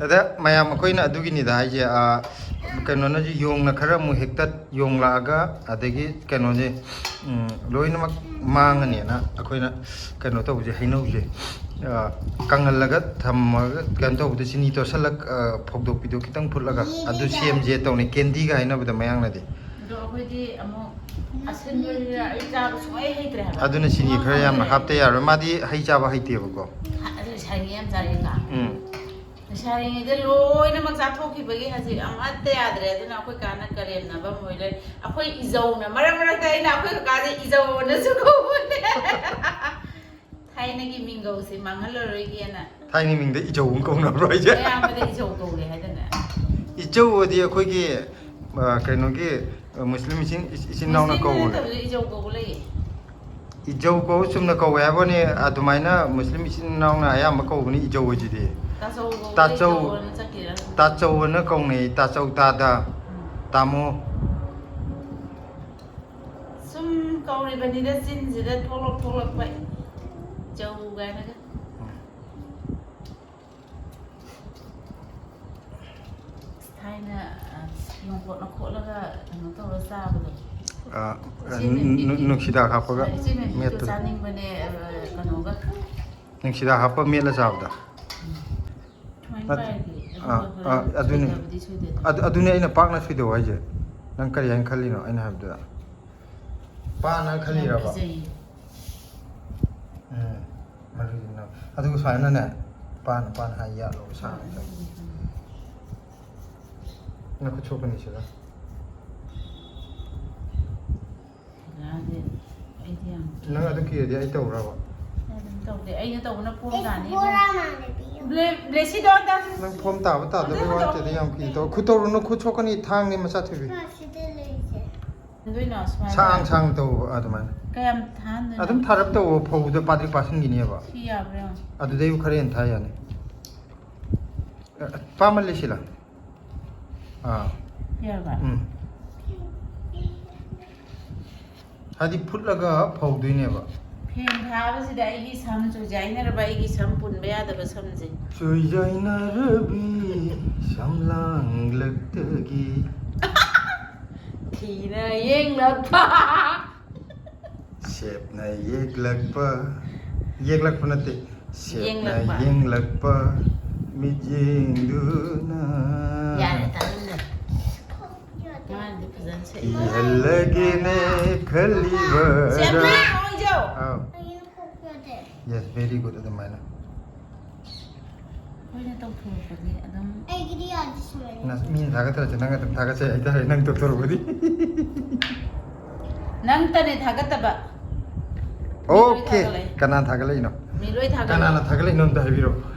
ꯑꯗ ꯃꯌꯥꯝ ꯑꯩꯈꯣꯏꯅ ꯑꯗꯨꯒꯤꯅꯤꯗ ꯍꯥꯏꯁꯦ, ꯑ, ꯀꯩꯅꯣꯅꯁꯨ ꯌꯣꯡꯅ ꯈꯔ ꯑꯃꯨꯛ ꯍꯦꯛꯇꯠ ꯌꯣꯡꯂꯛꯑꯒ, ꯑꯗꯒꯤ ꯀꯩꯅꯣꯁꯦ, ꯎꯝ, ꯂꯣꯏꯅꯃꯛ ꯃꯥꯡꯉꯅꯦꯅ ꯑꯩꯈꯣꯏꯅ ꯀꯩꯅꯣ ꯇꯧꯕꯁꯦ, ꯍꯩꯅꯧꯁꯦ, ꯑ, ꯀꯪꯍꯜꯂꯒ ꯊꯝꯃꯒ ꯀꯩꯅꯣ ꯇꯧꯕꯗ ꯆꯤꯅꯤ ꯇꯣꯠꯁꯜꯂꯒ, ꯑ, ꯐꯧꯗꯣꯛꯄꯤꯗꯣ ꯈꯤꯇꯪ ꯐꯨꯠꯂꯒ ꯑꯗꯨ ꯁꯦꯝꯁꯦ ꯇꯧꯅꯤ, ꯀꯦꯟꯗꯤꯒ ꯍꯥꯏꯅꯕꯗꯣ ꯃꯌꯥꯡꯅꯗꯤ꯫ ꯑꯗꯣ ꯑꯩꯈꯣꯏꯗꯤ ꯑꯃꯨꯛ ꯑꯁꯤꯟꯕꯁꯤꯗ ꯑꯩ ꯆꯥꯕ ꯁꯨꯡꯍꯩ ꯍꯩꯇ꯭ꯔꯦ ꯍꯥꯏꯕ꯫ ꯑꯗꯨꯅ ꯆꯤꯅꯤ ꯈꯔ ꯌꯥꯝꯅ ꯍꯥꯞꯇ ꯌꯥꯔꯣꯏ, ꯃꯥꯗꯤ ꯍꯩ ꯆꯥꯕ ꯍꯩꯇꯦꯕꯀꯣ꯫ ꯑꯗꯨ ꯂꯩꯁꯥꯔꯤꯉꯩ ꯌꯥꯝ ꯆꯥꯔꯛꯏꯀꯣ꯫ ꯎꯝ꯫ ꯂꯩꯁꯥꯔꯤꯉꯩꯗ ꯂꯣꯏꯅꯃꯛ ꯆꯥꯊꯣꯛꯈꯤꯕꯒꯤ ꯍꯧꯖꯤꯛ ꯑꯃꯠꯇ ꯌꯥꯗ꯭ꯔꯦ꯫ ꯑꯗꯨꯅ ꯑꯩꯈꯣꯏ ꯀꯥꯅ ꯀꯔꯦꯝꯅꯕ ꯑꯃ ꯑꯣꯏ ꯂꯩ꯫ ꯑꯩꯈꯣꯏ ꯏꯖꯧꯅ, ꯃꯔꯛ ꯃꯔꯛꯇ ꯑꯩꯅ ꯑꯩꯈꯣꯏ ꯀꯀꯥꯁꯦ ꯏꯖꯧꯅꯁꯨ ꯀꯧꯕꯅꯦ꯫ ꯊꯥꯏꯅꯒꯤ ꯃꯤꯡꯒꯧꯁꯦ ꯃꯥꯡꯍꯜꯂꯔꯣꯏꯒꯦꯅ꯫ ꯊꯥꯏꯅ ꯃꯤꯡꯗ ꯏꯖꯧ ꯑꯃ ꯀꯧꯅꯕ꯭ꯔꯣ ꯍꯥꯏꯁꯦ? ꯑꯌꯥꯝꯕꯗ ꯏꯖꯧ ꯀꯧꯔꯦ ꯍꯥꯏꯗꯅ꯫ ꯏꯖꯧ ꯑꯗꯤ ꯑꯩꯈꯣꯏꯒꯤ, ꯑ, ꯀꯩꯅꯣꯒꯤ, ꯑ, ꯃꯨꯁꯂꯤꯝ ꯏꯆꯤꯟ ꯏꯆꯤꯟ ꯏꯅꯥꯎꯅ ꯃꯨꯁꯂꯤꯝ ꯀꯧꯕꯅꯦ꯫ ꯅꯠꯇꯕꯁꯨ ꯏꯖꯧ ꯀꯧꯕ ꯂꯩꯌꯦ꯫ ꯏꯖꯧ ꯀꯧ ꯆꯨꯝꯅ ꯀꯧꯋꯦ ꯍꯥꯏꯕꯅꯤ, ꯑꯗꯨꯃꯥꯏꯅ ꯃꯨꯁꯂꯤꯝ ꯏꯆꯤꯟ ꯏꯅꯥꯎꯅ ꯑꯌꯥꯝꯕ ꯀꯧꯕꯅꯤ ꯏꯖꯧ ꯍꯥꯏꯁꯤꯗꯤ꯫ ꯇꯥꯆꯧ ꯀꯧꯕ ꯇꯥꯆꯧ꯫ ꯏꯖꯧ ꯑꯅ ꯆꯠꯈꯤꯔ? ꯇꯥꯆꯧ ꯑꯅ ꯀꯧꯅꯩ, ꯇꯥꯆꯧ ꯇꯥꯗ, ꯎꯝ꯫ ꯇꯥꯃꯣ꯫ ꯁꯨꯝ ꯀꯧꯔꯤꯕꯅꯤꯗ ꯆꯤꯟꯁꯤꯗ ꯊꯣꯛꯂꯛ ꯊꯣꯛꯂꯛꯄ ꯏꯖꯧ ꯀꯥꯏꯅꯒ꯫ ꯊꯥꯏꯅ, ꯑ, ꯌꯣꯡꯀꯣꯠꯅ ꯈꯣꯠꯂꯒ ꯀꯩꯅꯣ ꯇꯧꯔ ꯆꯥꯕꯗꯣ꯫ ꯑ, ꯏꯆꯦ ꯃꯦꯝꯕꯤꯒꯤ-, ꯅꯨ-, ꯅꯨꯡꯁꯤꯗꯥꯛ ꯍꯥꯞꯄꯒ ꯏꯆꯦ ꯃꯦꯝꯕꯤꯒꯤꯗꯣ ꯃꯦꯠꯄꯗꯣ꯫ ꯆꯥꯅꯤꯡꯕꯅꯦ, ꯑ, ꯀꯩꯅꯣꯒ꯫ ꯅꯨꯡꯁꯤꯗꯥꯛ ꯍꯥꯞꯄ ꯃꯦꯠꯂ ꯆꯥꯕꯗꯣ꯫ ꯁꯨꯃꯥꯏꯅ ꯅꯠ-, ꯄꯥꯏꯔꯗꯤ ꯑꯥ, ꯑꯗꯨꯒ ꯑꯥ, ꯈꯔ ꯑꯗꯨꯅꯤ꯫ ꯁꯣꯏꯗꯕꯗꯤ ꯁꯣꯏꯗꯦ꯫ ꯑꯗꯨ-, ꯑꯗꯨꯅꯤ ꯑꯩꯅ ꯄꯥꯛꯅ ꯁꯣꯏꯗꯧ ꯍꯥꯏꯁꯦ꯫ ꯅꯪ ꯀꯔꯤ ꯍꯥꯏꯅ ꯈꯜꯂꯤꯅꯣ ꯑꯩꯅ ꯍꯥꯏꯕꯗꯨꯗ? ꯄꯥꯅ ꯈꯜꯂꯤꯔꯕ? ꯌꯥꯝ ꯀꯤꯖꯩꯌꯦ꯫ ꯎꯝ, ꯃꯔꯨꯗꯨꯅ꯫ ꯑꯗꯨꯒ ꯁꯨꯃꯥꯏꯅꯅꯦ, ꯄꯥꯅ, ꯄꯥꯅ ꯍꯥꯏ ꯌꯥꯜꯂꯣ, ꯁꯥꯡꯅ꯫ ꯅꯈꯨꯠ ꯁꯣꯛꯀꯅꯤ ꯁꯤꯗ꯫ ꯌꯥꯗꯦ꯫ ꯑꯩꯗꯤ ꯌꯥꯝ ꯀꯤ-, ꯅꯪ ꯑꯗꯨ ꯀꯤꯔꯗꯤ ꯑꯩ ꯇꯧꯔꯕ? ꯑꯩ ꯑꯗꯨꯝ ꯇꯧꯗꯦ꯫ ꯑꯩꯅ ꯇꯧꯕꯅ ꯐꯣꯝ ꯇꯥꯅꯤ꯫ ꯕ꯭ꯂꯦ-, ꯕ꯭ꯂꯦꯁꯤꯗꯣ ꯑꯝꯇ꯫ ꯅꯪ ꯐꯣꯝ ꯇꯥꯕ ꯇꯥꯗꯕꯒꯤ ꯋꯥ ꯅꯠꯇꯦꯗ, ꯌꯥꯝ ꯀꯤ ꯇꯧ꯫ ꯈꯨꯠ ꯇꯧꯔꯨꯅꯨ, ꯈꯨꯠ ꯁꯣꯛꯀꯅꯤ, ꯊꯥꯡꯅꯤ ꯃꯆꯥ ꯊꯣꯏꯕꯤ꯫ ꯁꯤꯗ ꯂꯩꯁꯦ꯫ ꯀꯃꯥꯏꯅ ꯇꯧꯗꯣꯏꯅꯣ? ꯁꯨꯃꯥꯏꯅ ꯁꯥꯡ ꯁꯥꯡ ꯇꯧꯕ ꯑꯗꯨꯃꯥꯏꯅ꯫ ꯀꯌꯥꯝ ꯊꯥꯍꯟꯗꯣꯏꯅꯣ? ꯑꯗꯨꯝ ꯊꯥꯔꯞ ꯇꯧꯕ, ꯐꯧꯗꯣ ꯄꯥꯗ꯭ꯔꯤꯛ ꯄꯥꯁꯤꯟꯈꯤꯅꯦꯕ꯫ ꯁꯤ ꯌꯥꯕ꯭ꯔꯥ ꯌꯦꯡꯉꯣ꯫ ꯑꯗꯨꯗꯩꯕꯨ ꯈꯔ ꯍꯦꯟꯅ ꯊꯥ ꯌꯥꯅꯤ꯫ ꯑ, ꯄꯥꯃꯜꯂꯦ ꯁꯤꯂꯥ꯫ ꯑꯥ꯫ ꯌꯥꯔꯕ? ꯎꯝ꯫ ꯍꯥꯏꯗꯤ ꯐꯨꯠꯂꯒ ꯐꯧꯗꯣꯏꯅꯦꯕ꯫ ꯐꯦꯟ ꯊꯥꯕꯁꯤꯗ ꯑꯩꯒꯤ ꯁꯝ ꯆꯨꯖꯥꯏꯅꯔꯕ, ꯑꯩꯒꯤ ꯁꯝ ꯄꯨꯟꯕ ꯌꯥꯗꯕ ꯁꯝꯁꯦ꯫ ꯆꯨꯖꯥꯏꯅꯔꯕꯤ ꯁꯝꯂꯥꯡꯂꯛꯇꯒꯤ꯫ ꯊꯤꯅ ꯌꯦꯡꯂꯛꯄ꯫ ꯁꯦꯞꯅ ꯌꯦꯛꯂꯛꯄ, ꯌꯦꯛꯂꯛꯄ ꯅꯠꯇꯦ, ꯁꯦꯞꯅ ꯌꯦꯡꯂꯛꯄ꯫ ꯌꯦꯡꯂꯛꯄ ꯃꯤꯠꯌꯦꯡꯗꯨꯅ꯫ ꯌꯥꯔꯦ, ꯇꯥꯅꯤꯡꯗꯦ꯫ ꯃꯥꯅꯗꯤ ꯐꯖꯅ ꯁꯛꯏ꯫ ꯀꯤꯍꯜꯂꯒꯦꯅꯦ ꯈꯜꯂꯤꯕꯔꯥ? ꯁꯦꯞꯅ ꯑꯣꯏꯖꯧ꯫ ꯑꯥꯎ꯫ Yes, very good, ꯑꯗꯨꯃꯥꯏꯅ꯫ ꯑꯩꯈꯣꯏꯅ ꯇꯧꯊꯣꯔꯛꯄꯗꯤ ꯑꯗꯨꯝ ꯑꯩꯒꯤꯗꯤ ꯌꯥꯗꯦ ꯁꯨꯃꯥꯏꯅ꯫ ꯅ-, ꯃꯤꯅ ꯊꯥꯒꯠꯇ꯭ꯔꯁꯨ ꯅꯪ ꯑꯗꯨꯝ ꯊꯥꯒꯠꯆꯩ ꯍꯥꯏꯇꯥꯔꯦ, ꯅꯪ ꯇꯧꯊꯣꯔꯛꯄꯗꯤ꯫ ꯅꯪꯇꯅꯦ ꯊꯥꯒꯠꯇꯕ꯫ ꯃꯤ ꯂꯣꯏ OK, ꯊꯥꯒꯠꯂꯛꯑꯦ꯫ ꯀꯅꯥ ꯊꯥꯒꯠꯂꯛꯏꯅꯣ? ꯃꯤ ꯂꯣꯏ ꯊꯥꯒꯠꯂꯛꯑꯦ꯫ ꯀꯅꯥꯅ ꯊꯥꯒꯠꯂꯛꯏꯅꯣ ꯑꯝꯇ ꯍꯥꯏꯕꯤꯔꯣ?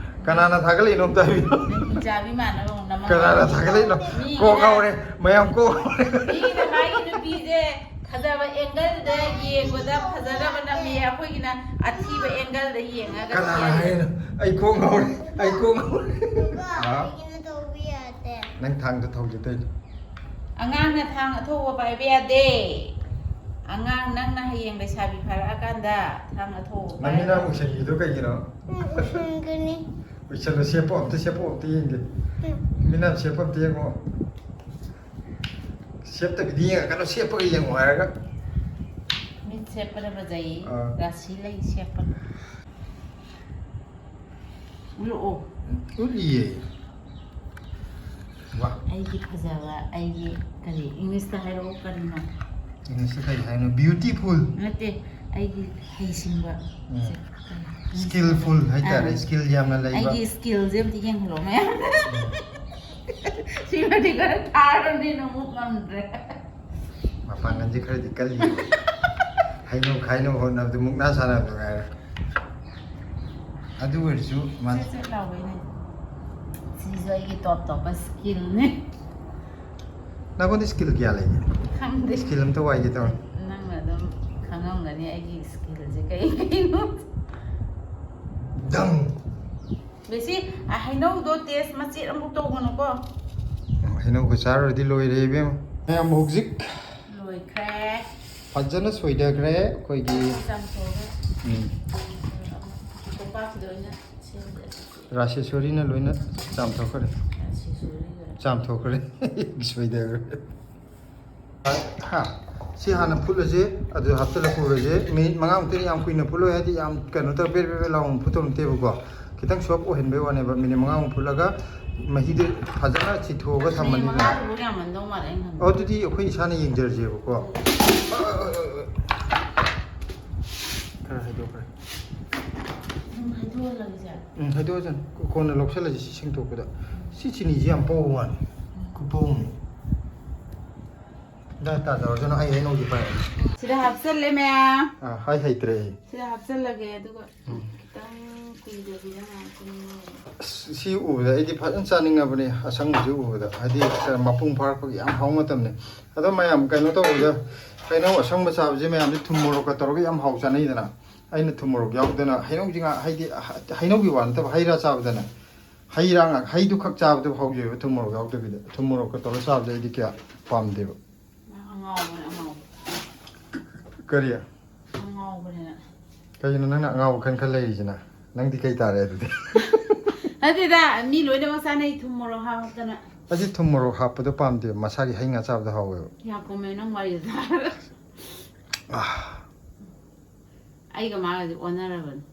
ꯀꯅꯥꯅ ꯊꯥꯒꯠꯂꯛꯏꯅꯣ ꯑꯝꯇ ꯍꯥꯏꯕꯤꯔꯣ? ꯅꯪ ꯍꯤꯡꯆꯥꯕꯤ ꯃꯥꯟꯅꯕ ꯑꯃꯨꯛ ꯅꯃꯥ ꯀꯅꯥꯅ ꯊꯥꯒꯠꯂꯛꯏꯅꯣ? ꯃꯤꯒꯤꯅ ꯀꯣꯛ ꯉꯥꯎꯔꯦ, ꯃꯌꯥꯝ ꯀꯣꯛ ꯉꯥꯎꯔꯦ꯫ ꯃꯤꯒꯤꯅ ꯃꯥꯒꯤ ꯅꯨꯄꯤꯁꯦ ꯐꯖꯕ angle-ꯗ ꯌꯦꯡꯕꯗ ꯐꯖꯅꯕ ꯅꯝꯃꯤ, ꯑꯩꯈꯣꯏꯒꯤꯅ ꯑꯊꯤꯕ angle-ꯗ ꯌꯦꯡꯉꯒ ꯀꯅꯥꯅ ꯌꯦꯡꯉꯤ꯫ ꯍꯥꯏꯔꯤꯅꯣ? ꯑꯩ ꯀꯣꯛ ꯉꯥꯎꯔꯦ, ꯑꯩ ꯀꯣꯛ ꯉꯥꯎꯔꯦ꯫ ꯍꯥ? ꯑꯩꯒꯤꯅ ꯇꯧꯕ ꯌꯥꯗꯦ꯫ ꯅꯪ ꯊꯥꯡꯗ ꯊꯧꯒꯦ ꯇꯧꯔꯤꯗꯣ꯫ ꯑꯉꯥꯡꯅ ꯊꯥꯡ ꯑꯊꯧꯕ ꯄꯥꯏꯕ ꯌꯥꯗꯦ꯫ ꯑꯉꯥꯡ, ꯅꯪꯅ ꯍꯌꯦꯡ ꯂꯩꯁꯥꯕꯤ ꯐꯥꯔꯛꯑꯀꯥꯟꯗ ꯊꯥꯡ ꯑꯊꯧꯕ ꯅꯪ ꯃꯤꯅ ꯄꯥꯏꯔꯒ ꯑꯃꯨꯛ ꯁꯦꯝꯕꯤꯗꯣ ꯀꯩꯒꯤꯅꯣ? ꯎꯝ, ꯎꯁꯟꯒꯅꯤ꯫ ꯎꯁꯜꯂꯣ, ꯁꯦꯞꯄꯣ, ꯑꯝꯇ ꯁꯦꯞꯄꯣ, ꯑꯝꯇ ꯌꯦꯡꯒꯦ꯫ ꯎꯝ꯫ ꯃꯤꯅ ꯁꯦꯞꯄꯣ, ꯑꯝꯇ ꯌꯦꯡꯉꯣ꯫ ꯁꯦꯞꯇꯕꯤꯗꯤ ꯌꯦꯡꯉꯛꯀꯅꯨ, ꯁꯦꯞꯄꯒ ꯌꯦꯡꯉꯣ ꯍꯥꯏꯔꯒ꯫ ꯃꯤꯠ ꯁꯦꯞꯄꯅ ꯐꯖꯩ꯫ ꯑꯥ꯫ ꯔꯥꯁꯤ ꯂꯩ ꯁꯦꯞꯄꯅ꯫ ꯎꯠꯂꯛꯑꯣ꯫ ꯎꯠꯂꯤꯌꯦ꯫ ꯋꯥ꯫ ꯑꯩꯒꯤ ꯐꯖꯕ, ꯑꯩꯒꯤ ꯀꯔꯤ, English-ꯇ ꯍꯥꯏꯔꯛꯑꯣ, ꯀꯔꯤꯅꯣ? ꯏꯪꯂꯤꯁꯇ ꯀꯔꯤ ꯍꯥꯏꯅꯣ? ꯕ꯭ꯌꯨꯇꯤꯐꯨꯜ꯫ ꯅꯠꯇꯦ, ꯑꯩꯒꯤ ꯍꯩꯁꯤꯡꯕ꯫ ꯎꯝ꯫ ꯁꯦ, ꯀꯩ? ꯁ꯭ꯀꯤꯜꯐꯨꯜ ꯍꯥꯏꯇꯥꯔꯦ, ꯑꯥ꯫ ꯁ꯭ꯀꯤꯜ ꯌꯥꯝꯅ ꯂꯩꯕ꯫ ꯑꯩꯒꯤ ꯁ꯭ꯀꯤꯜꯁꯦ ꯑꯝꯇ ꯌꯦꯡꯍꯜꯂꯣ ꯃꯌꯥꯝ꯫ ꯁꯤꯃꯗꯤ ꯈꯔ ꯊꯥꯔꯕꯅꯤꯅ ꯑꯃꯨꯛ ꯉꯝꯗ꯭ꯔꯦ꯫ ꯃꯄꯥꯡꯒꯜꯁꯦ ꯈꯔꯗꯤ ꯀꯜꯂꯤ꯫ ꯍꯩꯅꯧ ꯈꯥꯏꯅꯕ ꯍꯣꯠꯅꯕꯗ ꯃꯨꯛꯅꯥ ꯁꯥꯟꯅꯕꯗ ꯉꯥꯏꯔꯦ꯫ ꯑꯗꯨ ꯑꯣꯏꯔꯁꯨ ꯃꯥ- ꯆꯦꯠ ꯆꯦꯠ ꯂꯥꯎꯕꯩꯅꯦ꯫ ꯁꯤꯁꯨ ꯑꯩꯒꯤ ꯇꯣꯞ ꯇꯣꯞꯄ ꯁ꯭ꯀꯤꯜꯅꯦ꯫ ꯅꯪꯉꯣꯟꯗ ꯁ꯭ꯀꯤꯜ ꯀꯌꯥ ꯂꯩꯒꯦ? ꯈꯪꯗꯦ꯫ ꯁ꯭ꯀꯤꯜ ꯑꯝꯇ ꯋꯥꯏꯒꯦ ꯇꯧꯔꯦ꯫ ꯅꯪꯅ ꯑꯗꯨꯝ ꯈꯪꯉꯝꯒꯅꯤ ꯑꯩꯒꯤ ꯁ꯭ꯀꯤꯜꯁꯦ ꯀꯩ ꯀꯩꯅꯣ꯫ ꯗꯪ! ꯕꯦꯁꯤ, ꯑ, ꯍꯩꯅꯧꯗꯣ ꯇꯦꯁ ꯃꯆꯦꯠ ꯑꯃꯨꯛ ꯇꯧꯒꯅꯨꯀꯣ꯫ ꯍꯩꯅꯧꯒ ꯆꯥꯔꯨꯔꯗꯤ ꯂꯣꯏꯔꯦ ꯏꯕꯦꯝꯃ꯫ ꯃꯌꯥꯝ ꯍꯧꯖꯤꯛ ꯂꯣꯏꯈ꯭ꯔꯦ꯫ ꯐꯖꯅ ꯁꯣꯏꯊꯈ꯭ꯔꯦ ꯑꯩꯈꯣꯏꯒꯤ꯫ ꯆꯥꯝꯊꯣꯛꯑꯒ ꯎꯝ꯫ ꯀꯣꯝꯄꯥꯛꯁꯤꯗ ꯑꯣꯏꯅ ꯁꯦꯝꯖꯔꯒꯦ꯫ ꯔꯥꯁꯦꯁꯣꯔꯤꯅ ꯂꯣꯏꯅ ꯆꯥꯝꯊꯣꯛꯈ꯭ꯔꯦ꯫ ꯑꯁꯤꯁꯨ ꯂꯣꯏꯈ꯭ꯔꯦ꯫ ꯆꯥꯝꯊꯣꯛꯈ꯭ꯔꯦ꯫ ꯁꯣꯏꯊꯈ꯭ꯔꯦ꯫ ꯍꯥ? ꯁꯤ ꯍꯥꯟꯅ ꯐꯨꯠꯂꯁꯦ, ꯑꯗꯨ ꯍꯥꯞꯆꯤꯜꯂ ꯐꯨꯠꯂꯁꯦ꯫ ꯃꯤꯅꯤꯠ ꯃꯉꯥꯃꯨꯛꯇꯗꯤ ꯌꯥꯝ ꯀꯨꯏꯅ ꯐꯨꯠꯂꯣꯏ, ꯍꯥꯏꯗꯤ ꯌꯥꯝ ꯀꯩꯅꯣ ꯇꯧꯔ ꯄꯦꯔ ꯄꯦꯔ ꯂꯥꯎꯅ ꯐꯨꯠꯇꯧ ꯅꯠꯇꯦꯕꯀꯣ꯫ ꯈꯤꯇꯪ ꯁꯣꯐ ꯑꯣꯏꯍꯟꯕꯩ ꯋꯥꯅꯦꯕ꯫ ꯃꯤꯅꯤꯠ ꯃꯉꯥꯃꯨꯛ ꯐꯨꯠꯂꯒ ꯃꯍꯤꯗꯨ ꯐꯖꯅ ꯆꯤꯊꯣꯛꯑꯒ ꯃꯤꯅꯤꯠ ꯊꯝꯃꯅꯤꯗꯅ꯫ ꯃꯉꯥꯗꯨꯕꯨ ꯌꯥꯝꯃꯟꯗꯧ ꯃꯥꯜꯂꯦ ꯑꯩꯅ ꯑꯣ, ꯈꯟꯕꯗ꯫ ꯑꯗꯨꯗꯤ ꯑꯩꯈꯣꯏ ꯏꯁꯥꯅ ꯌꯦꯡꯖꯔꯁꯦꯕꯀꯣ꯫ ꯈꯔ ꯍꯩꯗꯣꯛꯈ꯭ꯔꯦ꯫ ꯑꯗꯨꯝ ꯍꯩꯗꯣꯛꯍꯜꯂꯒꯦꯁꯦ꯫ ꯎꯝ, ꯍꯩꯗꯣꯛꯑꯁꯅꯨ꯫ ꯀꯣꯟꯅ ꯂꯧꯁꯜꯂꯁꯤ ꯁꯤ ꯁꯦꯡꯗꯣꯛꯄꯗ꯫ ꯁꯤ ꯆꯤꯅꯤꯁꯤ ꯌꯥꯝ ꯄꯧꯕ ꯋꯥꯅꯤ꯫ ꯈꯨꯄꯧ ꯑꯃꯅꯤ꯫ ꯗꯥꯏ ꯇꯥꯖꯧꯔꯁꯅꯨ, ꯑꯩ ꯍꯩꯅꯧꯁꯤ ꯄꯥꯏꯔꯒꯦ꯫ ꯁꯤꯗ ꯍꯥꯞꯆꯜꯂꯦ ꯃꯌꯥꯝ꯫ ꯑꯥ, ꯍꯥꯏ ꯍꯩꯇ꯭ꯔꯦ ꯑꯩ꯫ ꯁꯤꯗ ꯍꯥꯞꯆꯜꯂꯒꯦ, ꯑꯗꯨꯒ ꯎꯝ꯫ ꯈꯤꯇꯪ ꯀꯨꯏꯗꯕꯤꯗ ꯉꯥꯏꯍꯥꯛ ꯀꯨꯏꯅ ꯑꯁ, ꯁꯤ ꯎꯕꯗ ꯑꯩꯗꯤ ꯐꯖꯅ ꯆꯥꯅꯤꯡꯉꯕꯅꯤ, ꯑꯁꯪꯕꯁꯤ ꯎꯕꯗ꯫ ꯍꯥꯏꯗꯤ ꯃꯄꯨꯡ ꯐꯥꯔꯛꯄꯒꯤ ꯌꯥꯝ ꯍꯥꯎ ꯃꯇꯝꯅꯤ꯫ ꯑꯗꯣ ꯃꯌꯥꯝ ꯀꯩꯅꯣ ꯇꯧꯕꯗ, ꯍꯩꯅꯧ ꯑꯁꯪꯕ ꯆꯥꯕꯁꯦ ꯃꯌꯥꯝꯁꯦ ꯊꯨꯝ ꯃꯣꯔꯣꯛꯀ ꯇꯧꯔꯒ ꯌꯥꯝ ꯍꯥꯎ ꯆꯥꯅꯩꯗꯅ꯫ ꯑꯩꯅ ꯊꯨꯝ ꯃꯣꯔꯣꯛ ꯌꯥꯎꯗꯅ ꯍꯩꯅꯧꯁꯤ ꯉꯥ-, ꯍꯥꯏꯗꯤ ꯍꯩꯅꯧꯒꯤ ꯋꯥ ꯅꯠꯇꯕ ꯍꯩ ꯔꯥ ꯆꯥꯕꯗꯅꯦ, ꯍꯩ ꯔꯥ ꯉꯥꯛ, ꯍꯩꯗꯨ ꯈꯛ ꯆꯥꯕꯗꯨ ꯍꯥꯎꯖꯩꯕ, ꯊꯨꯝ ꯃꯣꯔꯣꯛ ꯌꯥꯎꯗꯕꯤꯗ꯫ ꯊꯨꯝ ꯃꯣꯔꯣꯛꯀ ꯇꯧꯔꯒ ꯆꯥꯕꯗꯤ ꯑꯩꯗꯤ ꯀꯌꯥ ꯄꯥꯝꯗꯦꯕ꯫ ꯑꯉꯥꯎꯕꯅꯦ, ꯑꯉꯥꯎꯕ꯫ ꯀꯔꯤ? ꯑꯉꯥꯎꯕꯅꯦ ꯅꯪ꯫ ꯀꯩꯒꯤꯅꯣ ꯅꯪꯅ ꯑꯉꯥꯎꯕ ꯈꯟ ꯈꯟ ꯂꯩꯔꯤꯁꯤꯅ? ꯅꯪꯗꯤ ꯀꯩ ꯇꯥꯔꯦ ꯑꯗꯨꯗꯤ? ꯅꯠꯇꯦꯗ, ꯃꯤ ꯂꯣꯏꯅꯃꯛ ꯆꯥꯅꯩ ꯊꯨꯝ ꯃꯣꯔꯣꯛ ꯍꯥꯞꯇꯅ꯫ ꯑꯩꯗꯤ ꯊꯨꯝ ꯃꯣꯔꯣꯛ ꯍꯥꯞꯄꯗꯣ ꯄꯥꯝꯗꯦ, ꯃꯁꯥꯒꯤ ꯍꯩ ꯉꯥ ꯆꯥꯕꯗꯣ ꯍꯥꯎꯋꯦꯕ꯫ ꯌꯥ ꯀꯨꯝꯃꯦ ꯅꯪ ꯋꯥꯔꯤꯗꯣ ꯇꯥꯔꯒ꯫ ꯑꯩꯒ ꯃꯥꯒꯗꯤ ꯑꯣꯟꯅꯔꯕꯅꯤ꯫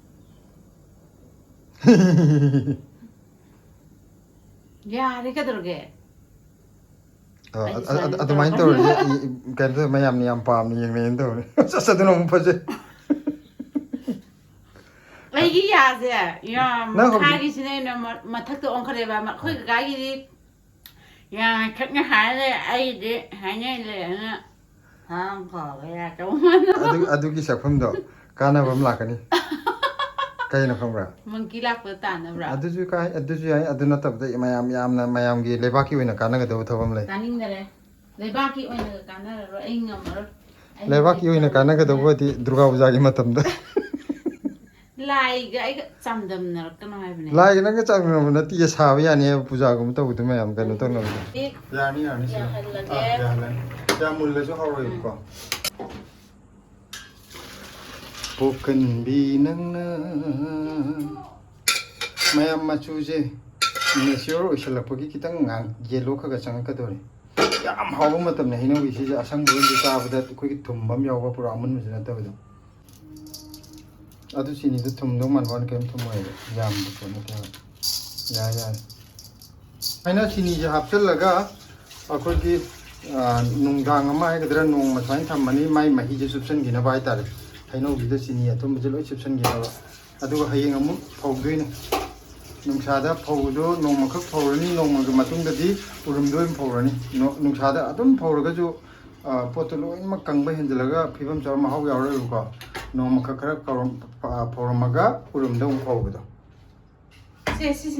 ꯌꯥꯔꯦ ꯀꯩꯗꯧꯔꯒꯦ? ꯑ, ꯑꯗꯨꯃꯥꯏꯅ ꯇꯧꯔꯗꯤ ꯀꯩꯅꯣ ꯇꯧꯋꯦ, ꯃꯌꯥꯝꯅ ꯌꯥꯝ ꯄꯥꯝꯅ ꯌꯦꯡꯅꯩꯅ ꯇꯧꯕꯅꯤ꯫ ꯑꯁ, ꯑꯗꯨꯅ ꯑꯃꯨꯛ ꯐꯖꯩ꯫ ꯑꯩꯒꯤ ꯌꯥꯁꯦ ꯌꯥꯝ ꯃꯈꯥꯒꯤꯁꯤꯅ ꯍꯦꯟꯅ ꯃꯊꯛꯇ ꯑꯣꯟꯈꯠꯂꯦꯕ꯫ ꯑꯩꯈꯣꯏ ꯀꯀꯥꯒꯤꯗꯤ ꯌꯥ ꯈꯛꯅ ꯍꯥꯏꯔꯦ, ꯑꯩꯗꯤ ꯍꯥꯏꯅ ꯂꯩꯔꯅ ꯍꯥꯡ ꯐꯕ ꯌꯥꯗꯧ ꯃꯥꯟꯗꯕ꯫ ꯑꯗꯨ- ꯑꯗꯨꯒꯤ ꯆꯥꯛꯐꯝꯗꯣ ꯀꯥꯟꯅꯕ ꯑꯃ ꯂꯥꯛꯀꯅꯤ꯫ ꯀꯩꯅꯣ ꯈꯪꯕ꯭ꯔꯥ? ꯃꯪꯀꯤ ꯂꯥꯛꯄꯗ ꯇꯥꯟꯅꯕ꯭ꯔꯥ? ꯑꯗꯨꯁꯨ ꯀꯥꯏ, ꯑꯗꯨꯁꯨ ꯌꯥꯏ꯫ ꯑꯗꯨ ꯅꯠꯇꯕꯗ ꯃꯌꯥꯝ ꯌꯥꯝꯅ ꯃꯌꯥꯝꯒꯤ ꯂꯩꯕꯥꯛꯀꯤ ꯑꯣꯏꯅ ꯀꯥꯟꯅꯒꯗꯕ ꯊꯕꯛ ꯑꯃ ꯂꯩ꯫ ꯇꯥꯅꯤꯡꯗꯔꯦ꯫ ꯂꯩꯕꯥꯛꯀꯤ ꯑꯣꯏꯅ ꯀꯥꯟꯅꯔꯔꯣꯏ, ꯑꯩ ꯉꯝꯃꯔꯣꯏ꯫ ꯑꯩ ꯂꯩꯕꯥꯛꯀꯤ ꯑꯣꯏꯅ ꯀꯥꯟꯅꯒꯗꯕꯗꯤ ꯗꯨꯔꯒꯥ ꯄꯨꯖꯥꯒꯤ ꯃꯇꯝꯗ꯫ ꯂꯥꯏꯒ ꯑꯩꯒ ꯆꯥꯡꯗꯝꯅꯔꯛꯀꯅꯣ ꯍꯥꯏꯕꯅꯦ꯫ ꯂꯥꯏꯒ ꯅꯪꯒ ꯆꯥꯡꯗꯝꯅꯕ ꯅꯠꯇꯤꯌꯦ, ꯁꯥꯕ ꯌꯥꯅꯤ ꯍꯥꯏꯕ ꯄꯨꯖꯥꯒꯨꯝꯕ ꯇꯧꯕꯗ ꯃꯌꯥꯝ ꯀꯩꯅꯣ ꯇꯧꯅꯕꯗꯣ꯫ ꯑꯦ, ꯌꯥꯅꯤ, ꯌꯥꯅꯤ, ꯁꯤꯅ꯫ ꯌꯥꯍꯜꯂꯒꯦ꯫ ꯑꯥ, ꯌꯥꯍꯜꯂꯅꯤ꯫ ꯌꯥꯝ ꯃꯨꯜꯂꯁꯨ ꯍꯥꯎꯔꯣꯏꯕꯀꯣ꯫ ꯄꯣꯛꯀꯟꯕꯤ ꯅꯪꯅ꯫ ꯃꯌꯥꯝ, ꯃꯆꯨꯁꯦ mature ꯑꯣꯏꯁꯜꯂꯛꯄꯒꯤ ꯈꯤꯇꯪ ꯉꯥꯡ-, yellow ꯈꯔ ꯈꯔ ꯆꯪꯉꯛꯀꯗꯧꯔꯦ꯫ ꯌꯥꯝ ꯍꯥꯎꯕ ꯃꯇꯝꯅꯦ ꯍꯩꯅꯧꯒꯤ ꯁꯤꯁꯦ꯫ ꯑꯁꯪꯕ ꯑꯣꯏꯅ ꯆꯥꯕꯗ ꯑꯩꯈꯣꯏꯒꯤ ꯊꯨꯝꯕ ꯑꯃ ꯌꯥꯎꯕ, ꯄꯨꯔꯥ ꯑꯃꯨꯟꯕꯁꯨ ꯅꯠꯇꯕꯗꯣ꯫ ꯑꯗꯨ ꯆꯤꯅꯤꯗꯣ ꯊꯨꯝꯗꯧ ꯃꯥꯟꯕ ꯋꯥꯅꯤ, ꯀꯔꯤꯝ ꯊꯨꯝꯃꯣꯏꯕ꯫ ꯌꯥꯝꯕ ꯄꯣꯠ ꯅꯠꯇꯦꯕ꯫ ꯌꯥꯔꯦ, ꯌꯥꯔꯦ꯫ ꯁꯨꯃꯥꯏꯅ ꯆꯤꯅꯤꯁꯦ ꯍꯥꯞꯆꯤꯜꯂꯒ ꯑꯩꯈꯣꯏꯒꯤ, ꯑ, ꯅꯨꯡꯗꯥꯡ ꯑꯃ ꯍꯥꯏꯒꯗ꯭ꯔꯥ, ꯅꯣꯡꯃ ꯁꯨꯃꯥꯏꯅ ꯊꯝꯃꯅꯤ, ꯃꯥꯏ ꯃꯍꯤꯁꯦ ꯆꯨꯞꯁꯤꯟꯈꯤꯅꯕ ꯍꯥꯏꯇꯥꯔꯦ꯫ ꯍꯩꯅꯧꯁꯤꯗ ꯆꯤꯅꯤ ꯑꯊꯨꯝꯕꯁꯦ ꯂꯣꯏ ꯆꯨꯞꯁꯤꯟꯈꯤꯅꯕ꯫ ꯑꯗꯨꯒ ꯍꯌꯦꯡ ꯑꯃꯨꯛ ꯐꯧꯗꯣꯏꯅꯦ꯫ ꯅꯨꯡꯁꯥꯗ ꯐꯧꯕꯗꯣ ꯅꯣꯡꯃꯈꯛ ꯐꯧꯔꯅꯤ, ꯅꯣꯡꯃꯒꯤ ꯃꯇꯨꯡꯗꯗꯤ ꯎꯔꯨꯝꯗ ꯑꯣꯏꯅ ꯐꯧꯔꯅꯤ꯫ ꯅꯣ-, ꯅꯨꯡꯁꯥꯗ ꯑꯗꯨꯝ ꯐꯧꯔꯒꯁꯨ, ꯑ, ꯄꯣꯠꯇꯨ ꯂꯣꯏꯅꯃꯛ ꯀꯪꯕ ꯍꯦꯟꯖꯤꯜꯂꯒ ꯐꯤꯕꯝ ꯆꯥꯕ ꯃꯍꯥꯎ ꯌꯥꯎꯔꯣꯏꯕꯀꯣ꯫ ꯅꯣꯡꯃꯈꯛ ꯈꯔ ꯀꯧꯔꯝ-, ꯑ, ꯐꯧꯔꯝꯃꯒ ꯎꯔꯨꯝꯗ ꯑꯃꯨꯛ ꯐꯧꯕꯗꯣ꯫ ꯁꯦ, ꯁꯤꯁꯤꯅ